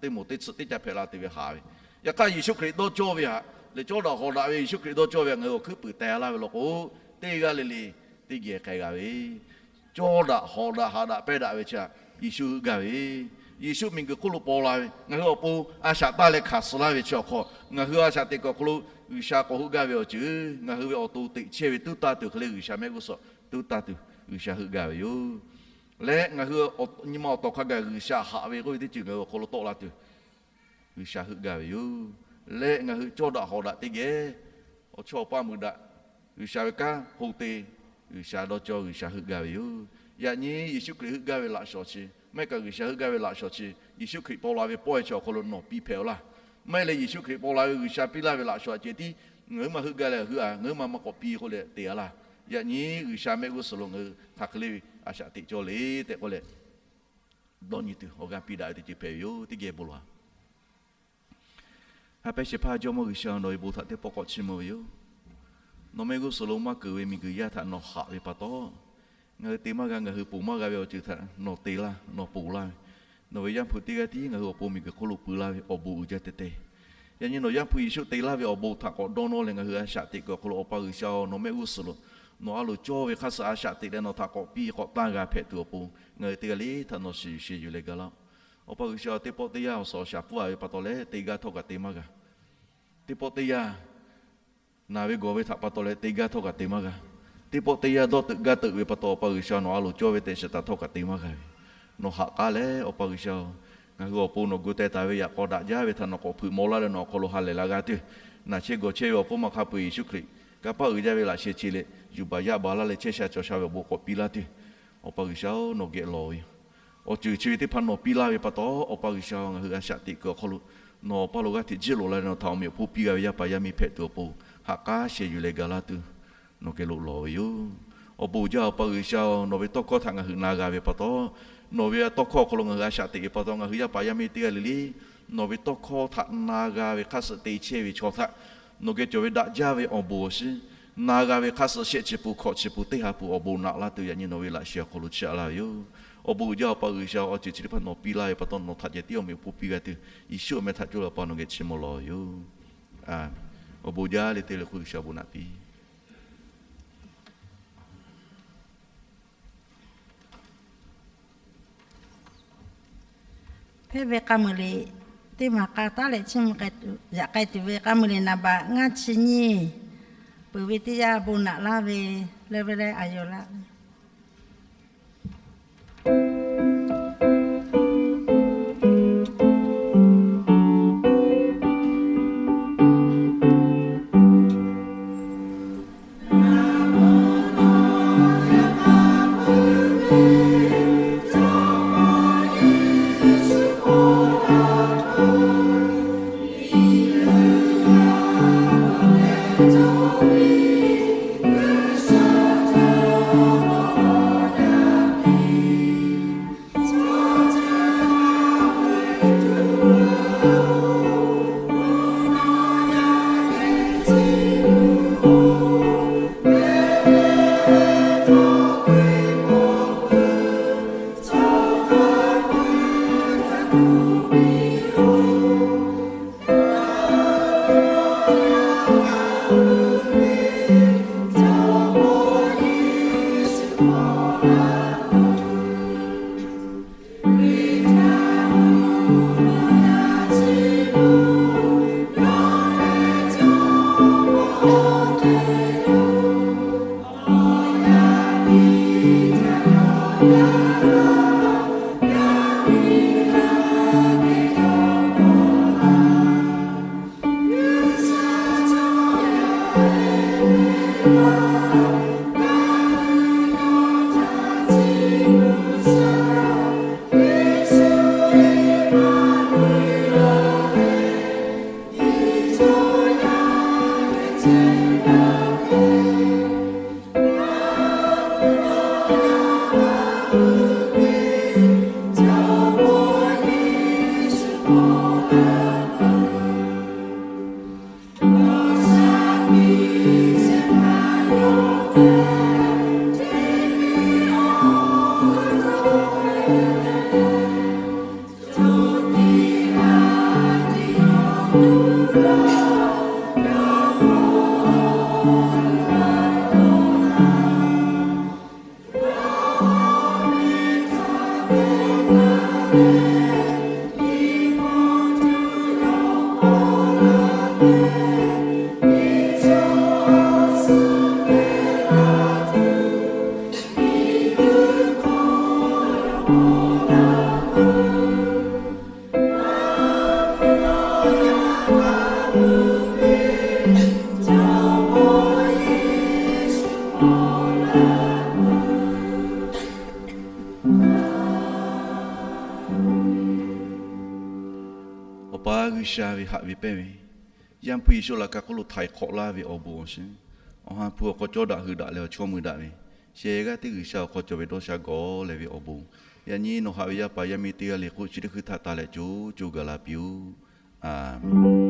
teˇ moˍ teˇ tsuhꞈ teˇ ca hpehꞈ la tuˬ ve haꞈ ve. Yaꞈ hk'aˇ Yeˍsuˆ Hkriꞈ dawˇ cawˇ ve htaꞈ lehˬ, cawˇ daꞈ hawˍ daꞈ ve Yeˍsuˆ Hkriꞈ dawˇ cawˇ ve htaꞈ ngaˬ hui awˬ hkuiˉ puiˍ teh laˇ ve law k'o, teˇ g'aˇ le le teˇ geh k'ai g'a ve, cawˇ daꞈ hawˍ daꞈ haꞈ daꞈ pehnˇ daꞈ ve chi htaꞈ Yeˍsuˆ heuˆ gaˇ ve. Yeˍsuˆ miˬguiˬ hk'oˆ lo paw la ve, ngaˬ hui awˬ pon a shaꞈ taˇ leh hkanˍ suh laˇ ve chi awˬ hk'aw, ngaˬ hui a shaꞈ teꞈ kuiˬ awˬ hk'aw lo G'uiˬsha k'awꞈ heuˆ gaˇ ve awˬ ceuˬ, ngaˬ hui ve awˬ to teꞈ chehˇ ve tuˉ taˇ tuˬ hk'e le G'uiˬsha mehˆ g'uˇ suhˍ tuˉ taˇ tuˬ G'uiˬsha heuˆ gaˇ ve yoˬ. Leh ngaˬ hui nyi ma awˬ tawˍ hk'a gaˬ G'uiˬsha haꞈ ve k'oˆ ve teˇ ceuˬ ngaˬ hui awˬ hk'aw lo tawˆ la tuˬ G'uiˬsha heuˆ gaˇ ve yoˬ. Leh ngaˬ hui cawˇ daꞈ hawˍ daꞈ teˇ geh awˬ chawˇ awˬ paˇ mui daꞈ, G'uiˬsha ve kanˉ hk'oˆ te G'uiˬsha dawˇ cawˇ G'uiˬsha heuˆ gaˇ ve yoˬ. Yaꞈ nyi Yeˍsuˆ Hkriꞈ heuˆ gaˇ ve laꞈ shawˍ chi, maˇ heˆ kaꞈ G'uiˬsha heuˆ gaˇ ve laꞈ shawˍ chi, Yeˍsuˆ Hkriꞈ paw la ve pawehˇ chi awˬ hk'aw lo nawˬ piˇ hpehꞈ-aw laˇ. Maˇ heˆ leh Yeˍsuˆ Hkriꞈ paw la ve G'uiˬsha piˇ laˇ ve laꞈ shawˍ a ceh tiˉ ngaˬ huiˉ ma heuˆ gaˇ leh heuˆ-a, ngaˬ huiˉ ma maˇ k'awꞈ piˇ k'oˆ leh te-a laˇ. Yaꞈ nyi G'uiˬsha mehˆ g'uˇ suhˍ lo ngaˬ hui hk'aˬ hk'e le ve a shaꞈ teꞈ cawˇ le tehꞈ k'oˆ leh dawˇ nyi tuˬ awˬ g'aˇ piˇ daꞈ ve teˇ ceuˬ hpehꞈ ve yoˬ. Teˇ geh bon lawˬ-a. Ha pehˇ shehˍ hpaˇ Jawˇmawˇ G'uiˬsha, nawˬ ve bon htaꞈ teˇ pawˆ k'awꞈ chiˇ mvuh ve yoˬ. Nawˬ mehˆ g'uˇ suhˍ lo maˇ keunˍ ve miˬguiˬ yaˇ htaꞈ nawˬ haꞈ ve pa taw, ngaˬ hui te maˇ g'a, ngaˬ hui ponˬ maˇ g'a ve awˬ ceuˬ htaꞈ nawˬ te laˇ, nawˬ ponˬ laˇ ve. Nawˬ ve Yaˇ hpu teˇ g'aˇ tiˉ ngaˬ hui awˬ pon miˬguiˬ hk'oˆ lo pui laˇ ve awˬ bon uiˍ jaˇ teh teh. Yaꞈ nyi nawˬ Yaˇ hpu Yeˍsuˆ te laˇ ve awˬ bon htaꞈ k'awꞈ dawˇ nawˇ leh ngaˬ hui a shaꞈ teꞈ kuiˬ awˬ hk'aw lo Awˬ pa G'uiˬsha-oˬ, nawˬ mehˆ g'uˇ suhˍ lo nawˬ a loˍ cawˇ ve hk'aˇ suh a shaꞈ teꞈ leh nawˬ htaꞈ k'awꞈ piˇ k'awꞈ tanˇ g'a hpehꞈ tuˬ awˬ pon ngaˬ hui teˇ g'aˇ le htaꞈ nawˬ shiˍ yuˬ sheh yuˬ leh ga laˇ-oˆ. Awˬ pa G'uiˬsha, teˇ pawˆ teˇ yanˇ awˬ suhˍ awˬ shaˍ pfuhˇ-a ve pa taw leh te gaˇ htawˇ kaꞈ te maˇ g'a. Teˇ pawˆ teˇ yanˇ naˬ ve gawˬ ve htaꞈ pa taw leh te gaˇ htawˇ kaꞈ te maˇ g'a. Teˇ pawˆ teˇ yanˇ dawˇ teuꞈ gaˇ teuꞈ ve pa taw, Awˬ pa G'uiˬsha, nawˬ a loˍ cawˇ ve tehꞈ shiˍ taˍ htawˇ kaꞈ te maˇ g'a ve. Nawˬ haꞈ k'aˉ leh, Awˬ pa G'uiˬsha-oˬ, ngaˬ hui awˬ pon nawˬ gu teh taˍ ve yaꞈ k'aw daꞈ jaˇ ve htaꞈ nawˬ k'awꞈ hpeuꞈ maw laˇ leh nawˬ awˬ hk'aw lo ha lehˬ la g'a tuˬ, naˬ chehˇ gawˬ chehˇ ve awˬ pon maˇ hk'a peu-eˬ Yeˍsuˆ Hkriꞈ kanˇ paˆ uiˍ jaˇ ve laꞈ sheh che leh yuˬ baˬ yaˇ baˬ laˇ leh chehˇ sha cawˬ sha ve awˬ bon k'awꞈ piˇ laˇ tuˬ, Awˬ pa G'uiˬsha-oˬ, nawˬ geh lawˬ ve yoˬ. Awˬ ceuˬ chi ve teˇ hpaˍ nawˬ piˇ laˇ ve pa taw, Awˬ pa G'uiˬsha-oˬ, ngaˬ hui a shaꞈ teꞈ kuiˬ awˬ hk'aw lo nawˬ Awˬ pa lo g'aˇ hteꞈ jiˆ loꞈ la leh nawˬ htaꞈ awˬ meꞈ awˬ hponˇ piˇ g'a ve yaˇ paˍ yaˇ miˇ hpehꞈ tuˬ awˬ pon haꞈ k'aˉ sheh yuˬ leh ga laˇ tuˬ nawˬ geh lo lawˬ ve yoˬ. Awˬ bon uiˍ jaˇ Awˬ pa G'uiˬsha-oˬ, nawˬ ve tawˇ hkawˇ htaꞈ ngaˬ hui na g'a ve pa taw, nawˬ ve tawˇ hkawˇ awˬ hk'aw lo ngaˬ hui a shaꞈ teꞈ ve pa taw, ngaˬ hui yaˇ paˍ yaˇ miˇ teˇ g'aˇ le le Nawˬ ve tawˇ hkawˇ htaꞈ na g'a ve hk'aˇ suh te chehˇ ve chaw htaꞈ nawˬ geh cawˬ ve daꞈ jaˇ ve awˬ bon awˬ shinˉ, na g'a ve hk'aˇ suh shehˆ chi pun hkawꞈ chi pun teˇ ha pun awˬ bon naꞈ laˇ tuˬ yaꞈ nyi nawˬ ve laꞈ sheh awˬ hk'aw lo chiˇ aꞈ laˇ ve yoˬ. Awˬ bon uiˍ jaˇ Awˬ pa G'uiˬsha, awˬ ceuˬ chi teˇ hpaˍ nawˬ piˇ laˇ ve pa taw nawˬ htaꞈ ceh tiˉ awˬ meꞈ awˬ hponˇ piˇ g'a tuˬ Yeˍsuˆ awˬ meh htaꞈ coˇ la pa nawˬ geh chiˇ mvuh lawˬ yoˬ. Awˬ bon jaˇ le te le hk'oˆ G'uiˬsha awˬ bon naꞈ piˇ. Hpehˇ ve k'a muiˬ liꞈ teˇ maˬ k'a taˉ leh chiˇ mvuh k'ai tuˬ, yaꞈ k'ai tuˬ ve k'a muiˬ liꞈ naˍ baꞈ ngaˇ chi nyiˇ, peuˬ ve teˇ yanˇ bon naꞈ laˇ ve leh ve leh a yoˬ laˇ. Awˬ pa G'uiˬsha ve haꞈ ve pehnˇ ve, Yaˇ hpu Yeˍsuˆ laꞈ ka hk'oˆ lo htaiˍ hk'awꞈ laˇ ve awˬ bon awˬ shinˉ, Awˬ ha hpu awˬ hk'aw cawˇ daꞈ hui daꞈ leh awˬ chawˇ mui daꞈ ve, sheh g'aˇ teˇ G'uiˬsha awˬ hk'aw cawˬ ve dawˇ sha gawˬ leh ve awˬ bon, yaꞈ nyi nawˬ haꞈ ve yaˇ paˍ yaˇ miˇ teˇ g'aˇ le k'o chi teˇ hkui htaꞈ taˍ leh co co gaˬ la piˇ-oˆ. Aˍmenˍ.